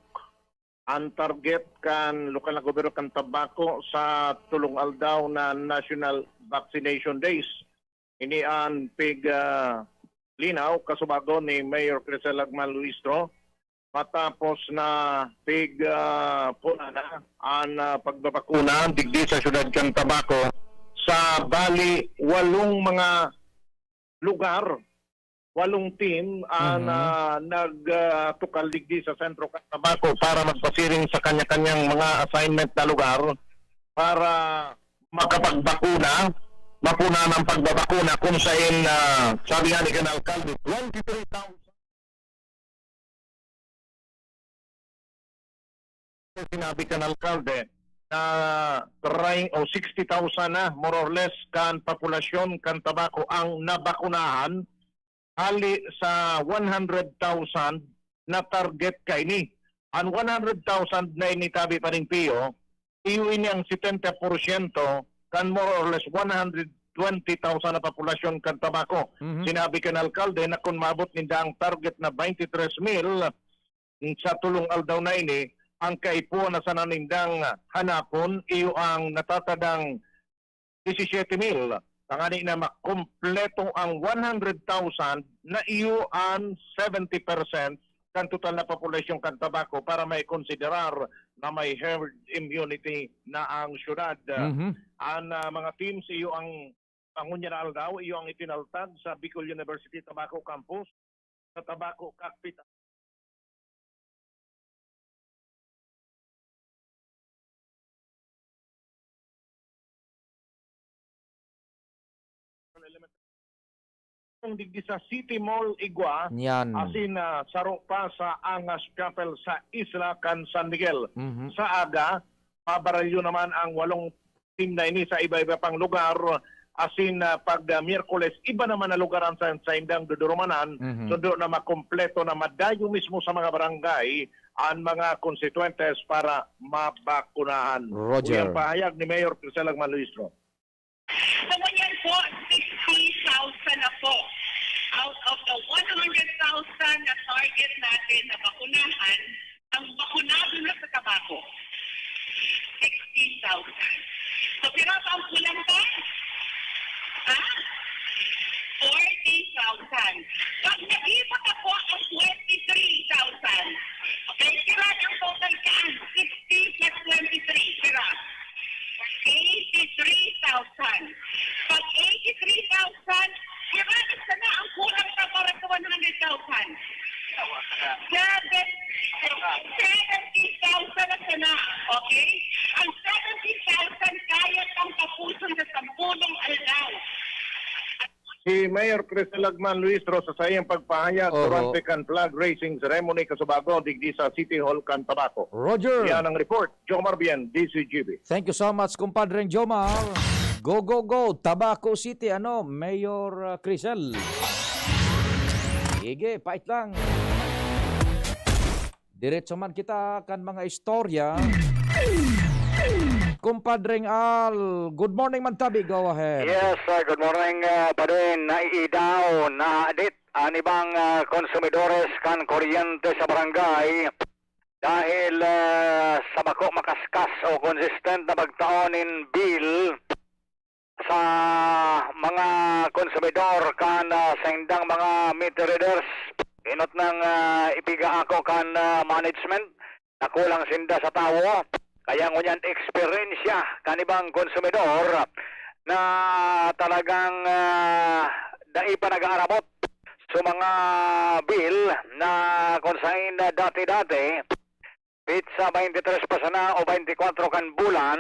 an target kan lokal na gobyerno kan Tabaco sa tulong aldaw na National Vaccination Days. Ini an pig, ah, linaw kasubago ni Mayor Crisel Lagman Luistro matapos na pig, ah, puna na an, ah, pagbabakuna digdi sa siyudad kan Tabaco sa bali walong mga lugar, walong team an, Mhm. ah, nag, ah, tukal digdi sa sentro kan Tabaco para magpasiring sa kanya-kanyang mga assignment na lugar para makapagbakuna, mapuna ng pagbabakuna kung sain, ah, sabi nga ni kan alkalde, twenty-three thousand sinabi kan alkalde na try o sixty thousand na, more or less, kan populasyon kan Tabaco ang nabakunahan hali sa one hundred thousand na target kaini. An one hundred thousand na ini, tabi pa ning P O, iyo ini ang setenta porsyento kan more or less one hundred twenty thousand na populasyon kan Tabaco. Mhm. Sinabi kan alkalde na kun maabot ninda ang target na twenty-three mil sa tulong aldaw na ini, ang kaipuhan na sana nindang hanapon iyo ang natatadang disisiyete mil, tangani na makumpleto ang one hundred thousand na iyo an seventy percent kan total na populasyon kan Tabaco para maikonsiderar na may herd immunity na ang syudad. Mhm. An, ah, mga teams, iyo ang, ang ngunyan na aldaw, iyo ang itinaltad sa Bicol University Tabaco Campus, sa Tabaco Cockpit. Kung digdi sa City Mall, igwa, Yan. asin, ah, saro pa sa Angas Chapel sa Isla kan San Miguel. Mhm. Sa aga, mabaralyo naman ang walong team na ini sa iba-iba pang lugar. Asin, ah, pag, ah, Miyerkules, iba naman na lugar ang sa, sa indang dudurumanan. Mhm. Sundo na makompleto na madayo mismo sa mga barangay ang mga konstituyentes para mabakunahan. Roger. Uyan pahayag ni Mayor Crisel Lagman Luistro. So, ngunyan po, sixty thousand na po. Out of the one hundred thousand na target natin na bakunahan, ang bakunado na sa Tabaco, sixty thousand. So, pira pa ang kulang pa? Ha? Forty thousand. Pag nag-iba na po ang twenty-three thousand, okay, pira ang total dyan? Sixty plus twenty-three, pira? Eighty-three thousand. Pag eighty-three thousand, pira na sana ang kulang na para sa one hundred thousand? Seven, seventy thousand na sana, okay? Ang seventy thousand kaya pang tapuson sa sampulong aldaw. Si Mayor Crisel Lagman Luistro sa saiyang pagpahayag Oho. durante kan flag raising ceremony kasubago digdi sa City Hall kan Tabaco. Roger. Yan ang report. Jomar Bien, D Z G B. Thank you so much, Kumpadreng Jomar. Go, go, go! Tabaco City, ano, Mayor, uh, Crisel. Sige, pait lang. Diretso man kita kan mga istorya. Kumpadreng Al, good morning man tabi, go ahead. Yes, uh, good morning, uh, Padeng. Naiidaw, nahadit an ibang, uh, konsumidores kan kuryente sa barangay dahil, uh, sa bako makaskas o consistent na pagtao nin bill sa mga konsumidor kan, ah, saindang mga meter readers. Inot nang, ah, ipiga ako kan, ah, management, nakulang sinda sa tawo. Kaya ngunyan eksperyensya kan ibang konsumidor na talagang, ah, dai pa nag-aarabot sa mga bill na kung sain na dati-dati Petsa twenty-three pa sana o twenty-four kan bulan,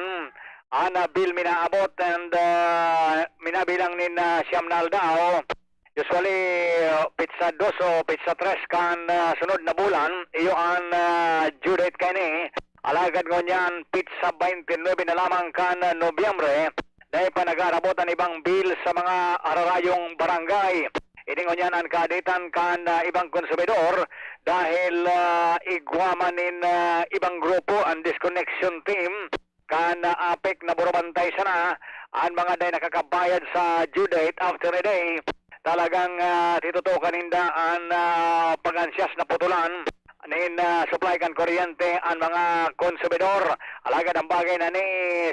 an, ah, bill minaabot and, ah, minabilang nin, ah, siyam na aldaw. Usually, ah, petsa dos o petsa tres kan, ah, sunod na bulan, iyo an, ah, due date kaini. Alagad ngunyan, petsa twenty-nine na lamang kan, ah, Nobyembre, dai pa nag-aarabot an ibang bill sa mga ararayong barangay. Ini ngunyan an kaaditan kan, ah, ibang konsumidor dahil, ah, igwa man nin, ah, ibang grupo, an disconnection team kan, ah, APEC, na burabantay sana an mga dai nakakabayad sa due date after a day. Talagang, ah, titutukan ninda an, ah, pag-ansias na putulan nin, ah, supply kan kuryente an mga konsumidor. Alagad ang bagay na ni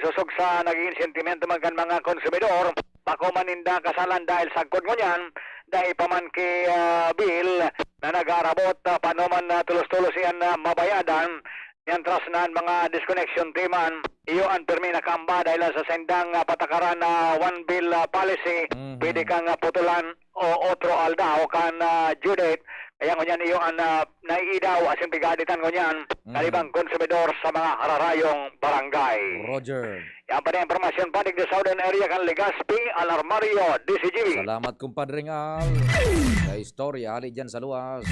sosog sa nagiging sentimento man kan mga konsumidor, bako man ninda kasalan dahil sagkod ngunyan, dai pa man ki, ah, bill na nag-aarabot, ah, paano man, ah, tulos-tulos iyan na mabayadan, mientras na an mga disconnection team man, iyo an pirmi nakaamba dahil sa sendang, ah, patakaran na one bill, ah, policy, Mhm. pwede kang, ah, putulan o otro aldaw kan, ah, due date. Kaya ngunyan iyo an, ah, naiidaw asin pigaditan ngunyan Mhm. kan ibang konsumidor sa mga hararayong barangay. Roger. Yan pa na impormasyon pa digdi Southern Area kan Legazpi, Al Armario, D C G B. Salamat, Compadre Al, sa istorya hali dyan sa luwas.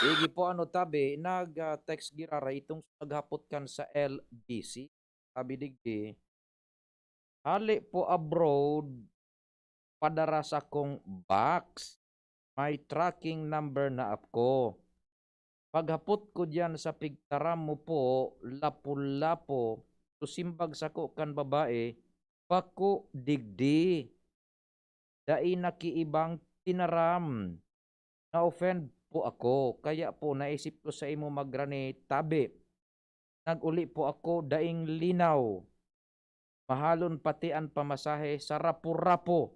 Sige po, ano, tabi, nag, ah, text giraray itong naghapot kan sa L B C. Sabi digdi, "Hali po abroad, padara sakong box. May tracking number na ako. Paghapot ko diyan sa pigtaram mo po, Lapu-Lapu, so simbag sako kan babae, bako digdi. Dai na ki ibang tinaram. Na-offend po ako, kaya po naisip ko sa imo magrani tabi. Nag-uli po ako, daing linaw. Mahalon pati an pamasahe sa Rapu-Rapu.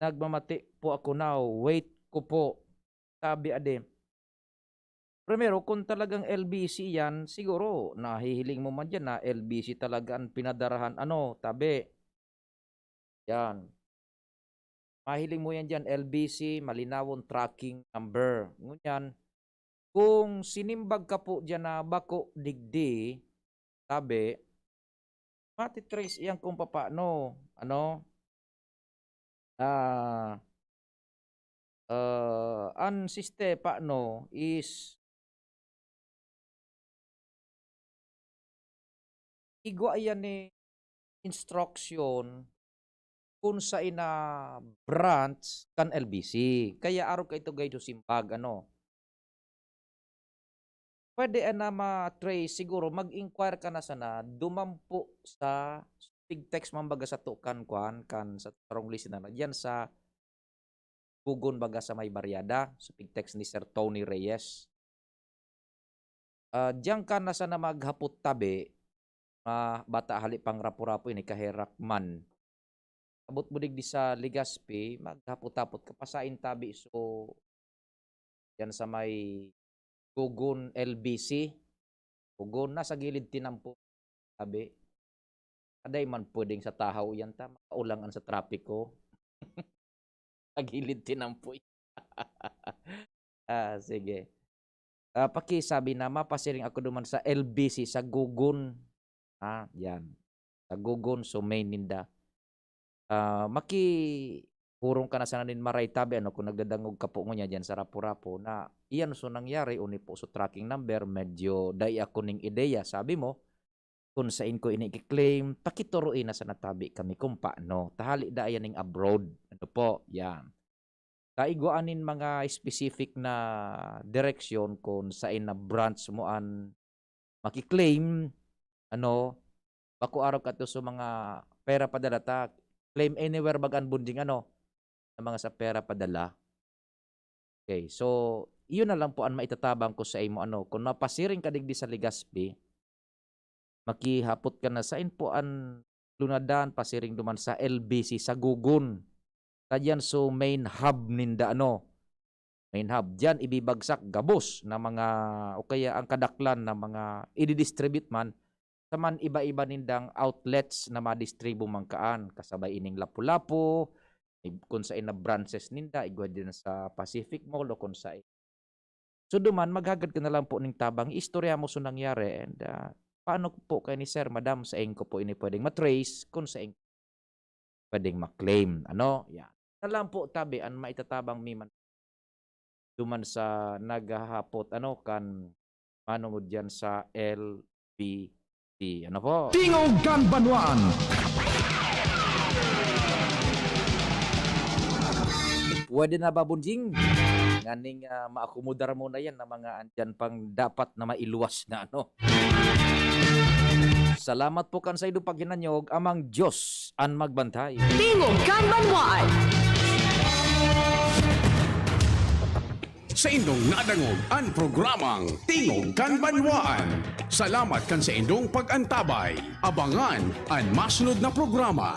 Nagmamati po ako now, wait ko po." Tabi adi. Primero, kung talagang L B C yan, siguro nahihiling mo man diyan na L B C talaga an pinadarahan, ano, tabi. Yan. Mahiling mo yan diyan, L B C, malinawon tracking number. Ngunyan, kung sinimbag ka po diyan na bako digdi, tabi, matitrace iyan kung papaano, ano, ah, ah, an siste paano is igwa iyan ni instruction kun saen na branch kan L B C. Kaya arog ka ito, guide, simbag, ano. Pwede na ma-trace siguro, mag-inquire ka na sana, duman po sa pigtext man baga sato kan kuan, kan sa sarong listener na diyan sa Gogon baga sa may Barriada, sa pigtext ni Sir Tony Reyes. Ah, diyan ka na sana maghapot tabi, ah, bata hali pang Rapu-Rapu ini, kaherak man. Abot mo digdi sa Legazpi, maghapot-hapot ka pa saen tabi, so, diyan sa may Gogon L B C. Gogon, nasa gilid tinampo tabi. Aday man pwedeng sa tahaw yan ta, makaulang an sa trapiko. Sa gilid tinampo. Ah, sige. Ah, pakisabi na, mapasiring ako duman sa L B C, sa Gogon. Ah, yan. Sa Gogon, so main ninda. Ah, makihurong ka na sana nin maray tabi, ano, kung nagdadangog ka po ngunyan dyan sa Rapu-Rapu, na iyan so nangyari, uni po so tracking number, medyo dai ako ning ideya, sabi mo, kung saen ko ini i-claim, pakituroi na sana tabi kami kung paano. Tahali da iyan ning abroad. Ano po? Yan. Ta igwa nin mga specific na direksyon kung saen na branch mo an maki-claim, ano, bako arog ka to sa mga pera padala ta, claim anywhere baga an bonding, ano, sa mga sa pera padala. Okay, so, iyon na lang po an maitatabang ko sa imo, ano, kung mapasiring ka digdi sa Legazpi, makihapot ka na saen po an lunadan pasiring duman sa L B C sa Gogon. Ta diyan so main hub ninda, ano, main hub. Diyan ibibagsak gabos na mga, o kaya ang kadaklan na mga ididistribute man sa man iba-iba nindang outlets na madistribu man kaan, kasabay ining Lapu-Lapu, kun saen na branches ninda, igwa diyan sa Pacific Mall o kun saen. So, duman, maghagad ka na lang po ning tabang, istorya mo sa nangyari and, ah, paano po kayo ni sir, madam, saen ko po ini pwedeng ma-trace, kun saen pwedeng ma-claim, ano? Yan. Na lang po, tabi, an maitatabang mi man duman sa naghahapot, ano, kan manongod diyan sa L B T. Ano po? Tingog kan Banwaan. Pwede na ba, Bonjing? Nganing, ah, maakomodar mo na yan na mga andyan pang dapat na mailuwas na, ano? Salamat po kan saindong paghinanyog, Amang Diyos an magbantay. Tingog kan Banwaan. Saindong nadangog an programang Tingog kan Banwaan. Salamat kan saindong pag-antabay. Abangan an masunod na programa.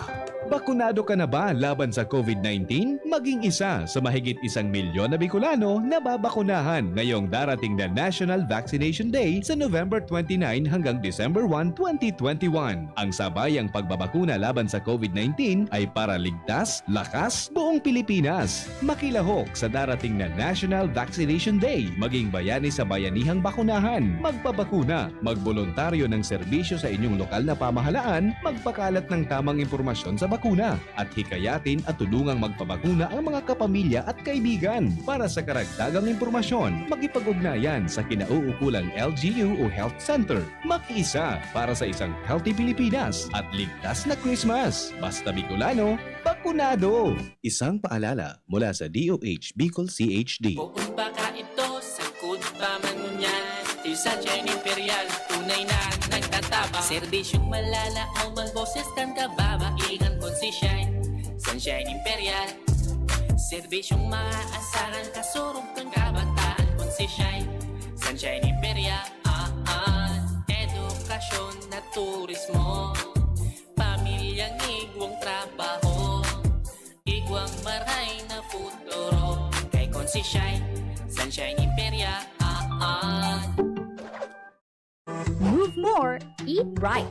Bakunado ka na ba laban sa COVID nineteen? Maging isa sa mahigit isang milyon na Bicolano na babakunahan ngayong darating na National Vaccination Day sa November twenty-nine hanggang December one, twenty twenty-one. Ang sabayang pagbabakuna laban sa COVID nineteen ay para ligtas, lakas, buong Pilipinas. Makilahok sa darating na National Vaccination Day. Maging bayani sa bayanihang bakunahan. Magpabakuna. Magboluntaryo ng serbisyo sa inyong lokal na pamahalaan. Magpakalat ng tamang impormasyon sa bakuna. At hikayatin at tulungang magpabakuna ang mga kapamilya at kaibigan. Para sa karagdagang impormasyon, makipag-ugnayan sa kinauukulang L G U o Health Center. Makiisa para sa isang healthy Pilipinas at ligtas na Christmas. Basta Bicolano, bakunado! Isang paalala mula sa D O H Bicol C H D. Bukod pa ka ito, sangkod pa man ngunyan. Tiyo sa Shine Imperial, tunay na nagtataba. Serbisyong malalaom ang boses kan kababaihan kon si Shine. Sunshine Imperial, serbisyong maaasahan, kasurog kan kabataan kon si Shine. Sunshine Imperial, ah, ah. Edukasyon na turismo, pamilyang igwang trabaho, igwang maray na futuro. Kay kon si Shine, Sunshine Imperia, ah, ah. Move more, eat right.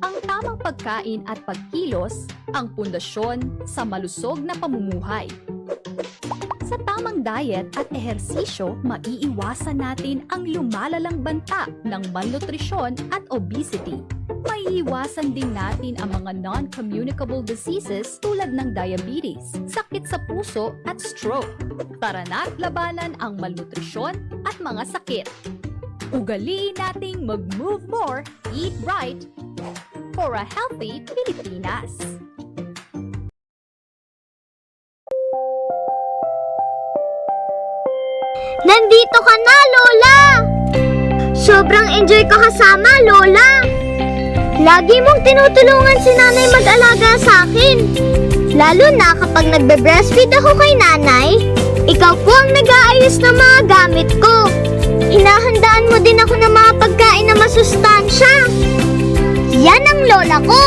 Ang tamang pagkain at pagkilos ang pundasyon sa malusog na pamumuhay. Sa tamang diet at ehersisyo, maiiwasan natin ang lumalalang banta ng malnutrisyon at obesity. Maiiwasan din natin ang mga non-communicable diseases tulad ng diabetes, sakit sa puso at stroke. Tara na't labanan ang malnutrisyon at mga sakit. Ugaliin nating mag-move more, eat right for a healthy Pilipinas. Nandito ka na, Lola! Sobrang enjoy ko kasama, Lola! Lagi mong tinutulungan si Nanay mag-alaga sa akin. Lalo na kapag nagbe-breastfeed ako kay Nanay, ikaw po ang nag-aayos ng mga gamit ko. Hinahandaan mo din ako ng mga pagkain na masustansya. Yan ang lola ko.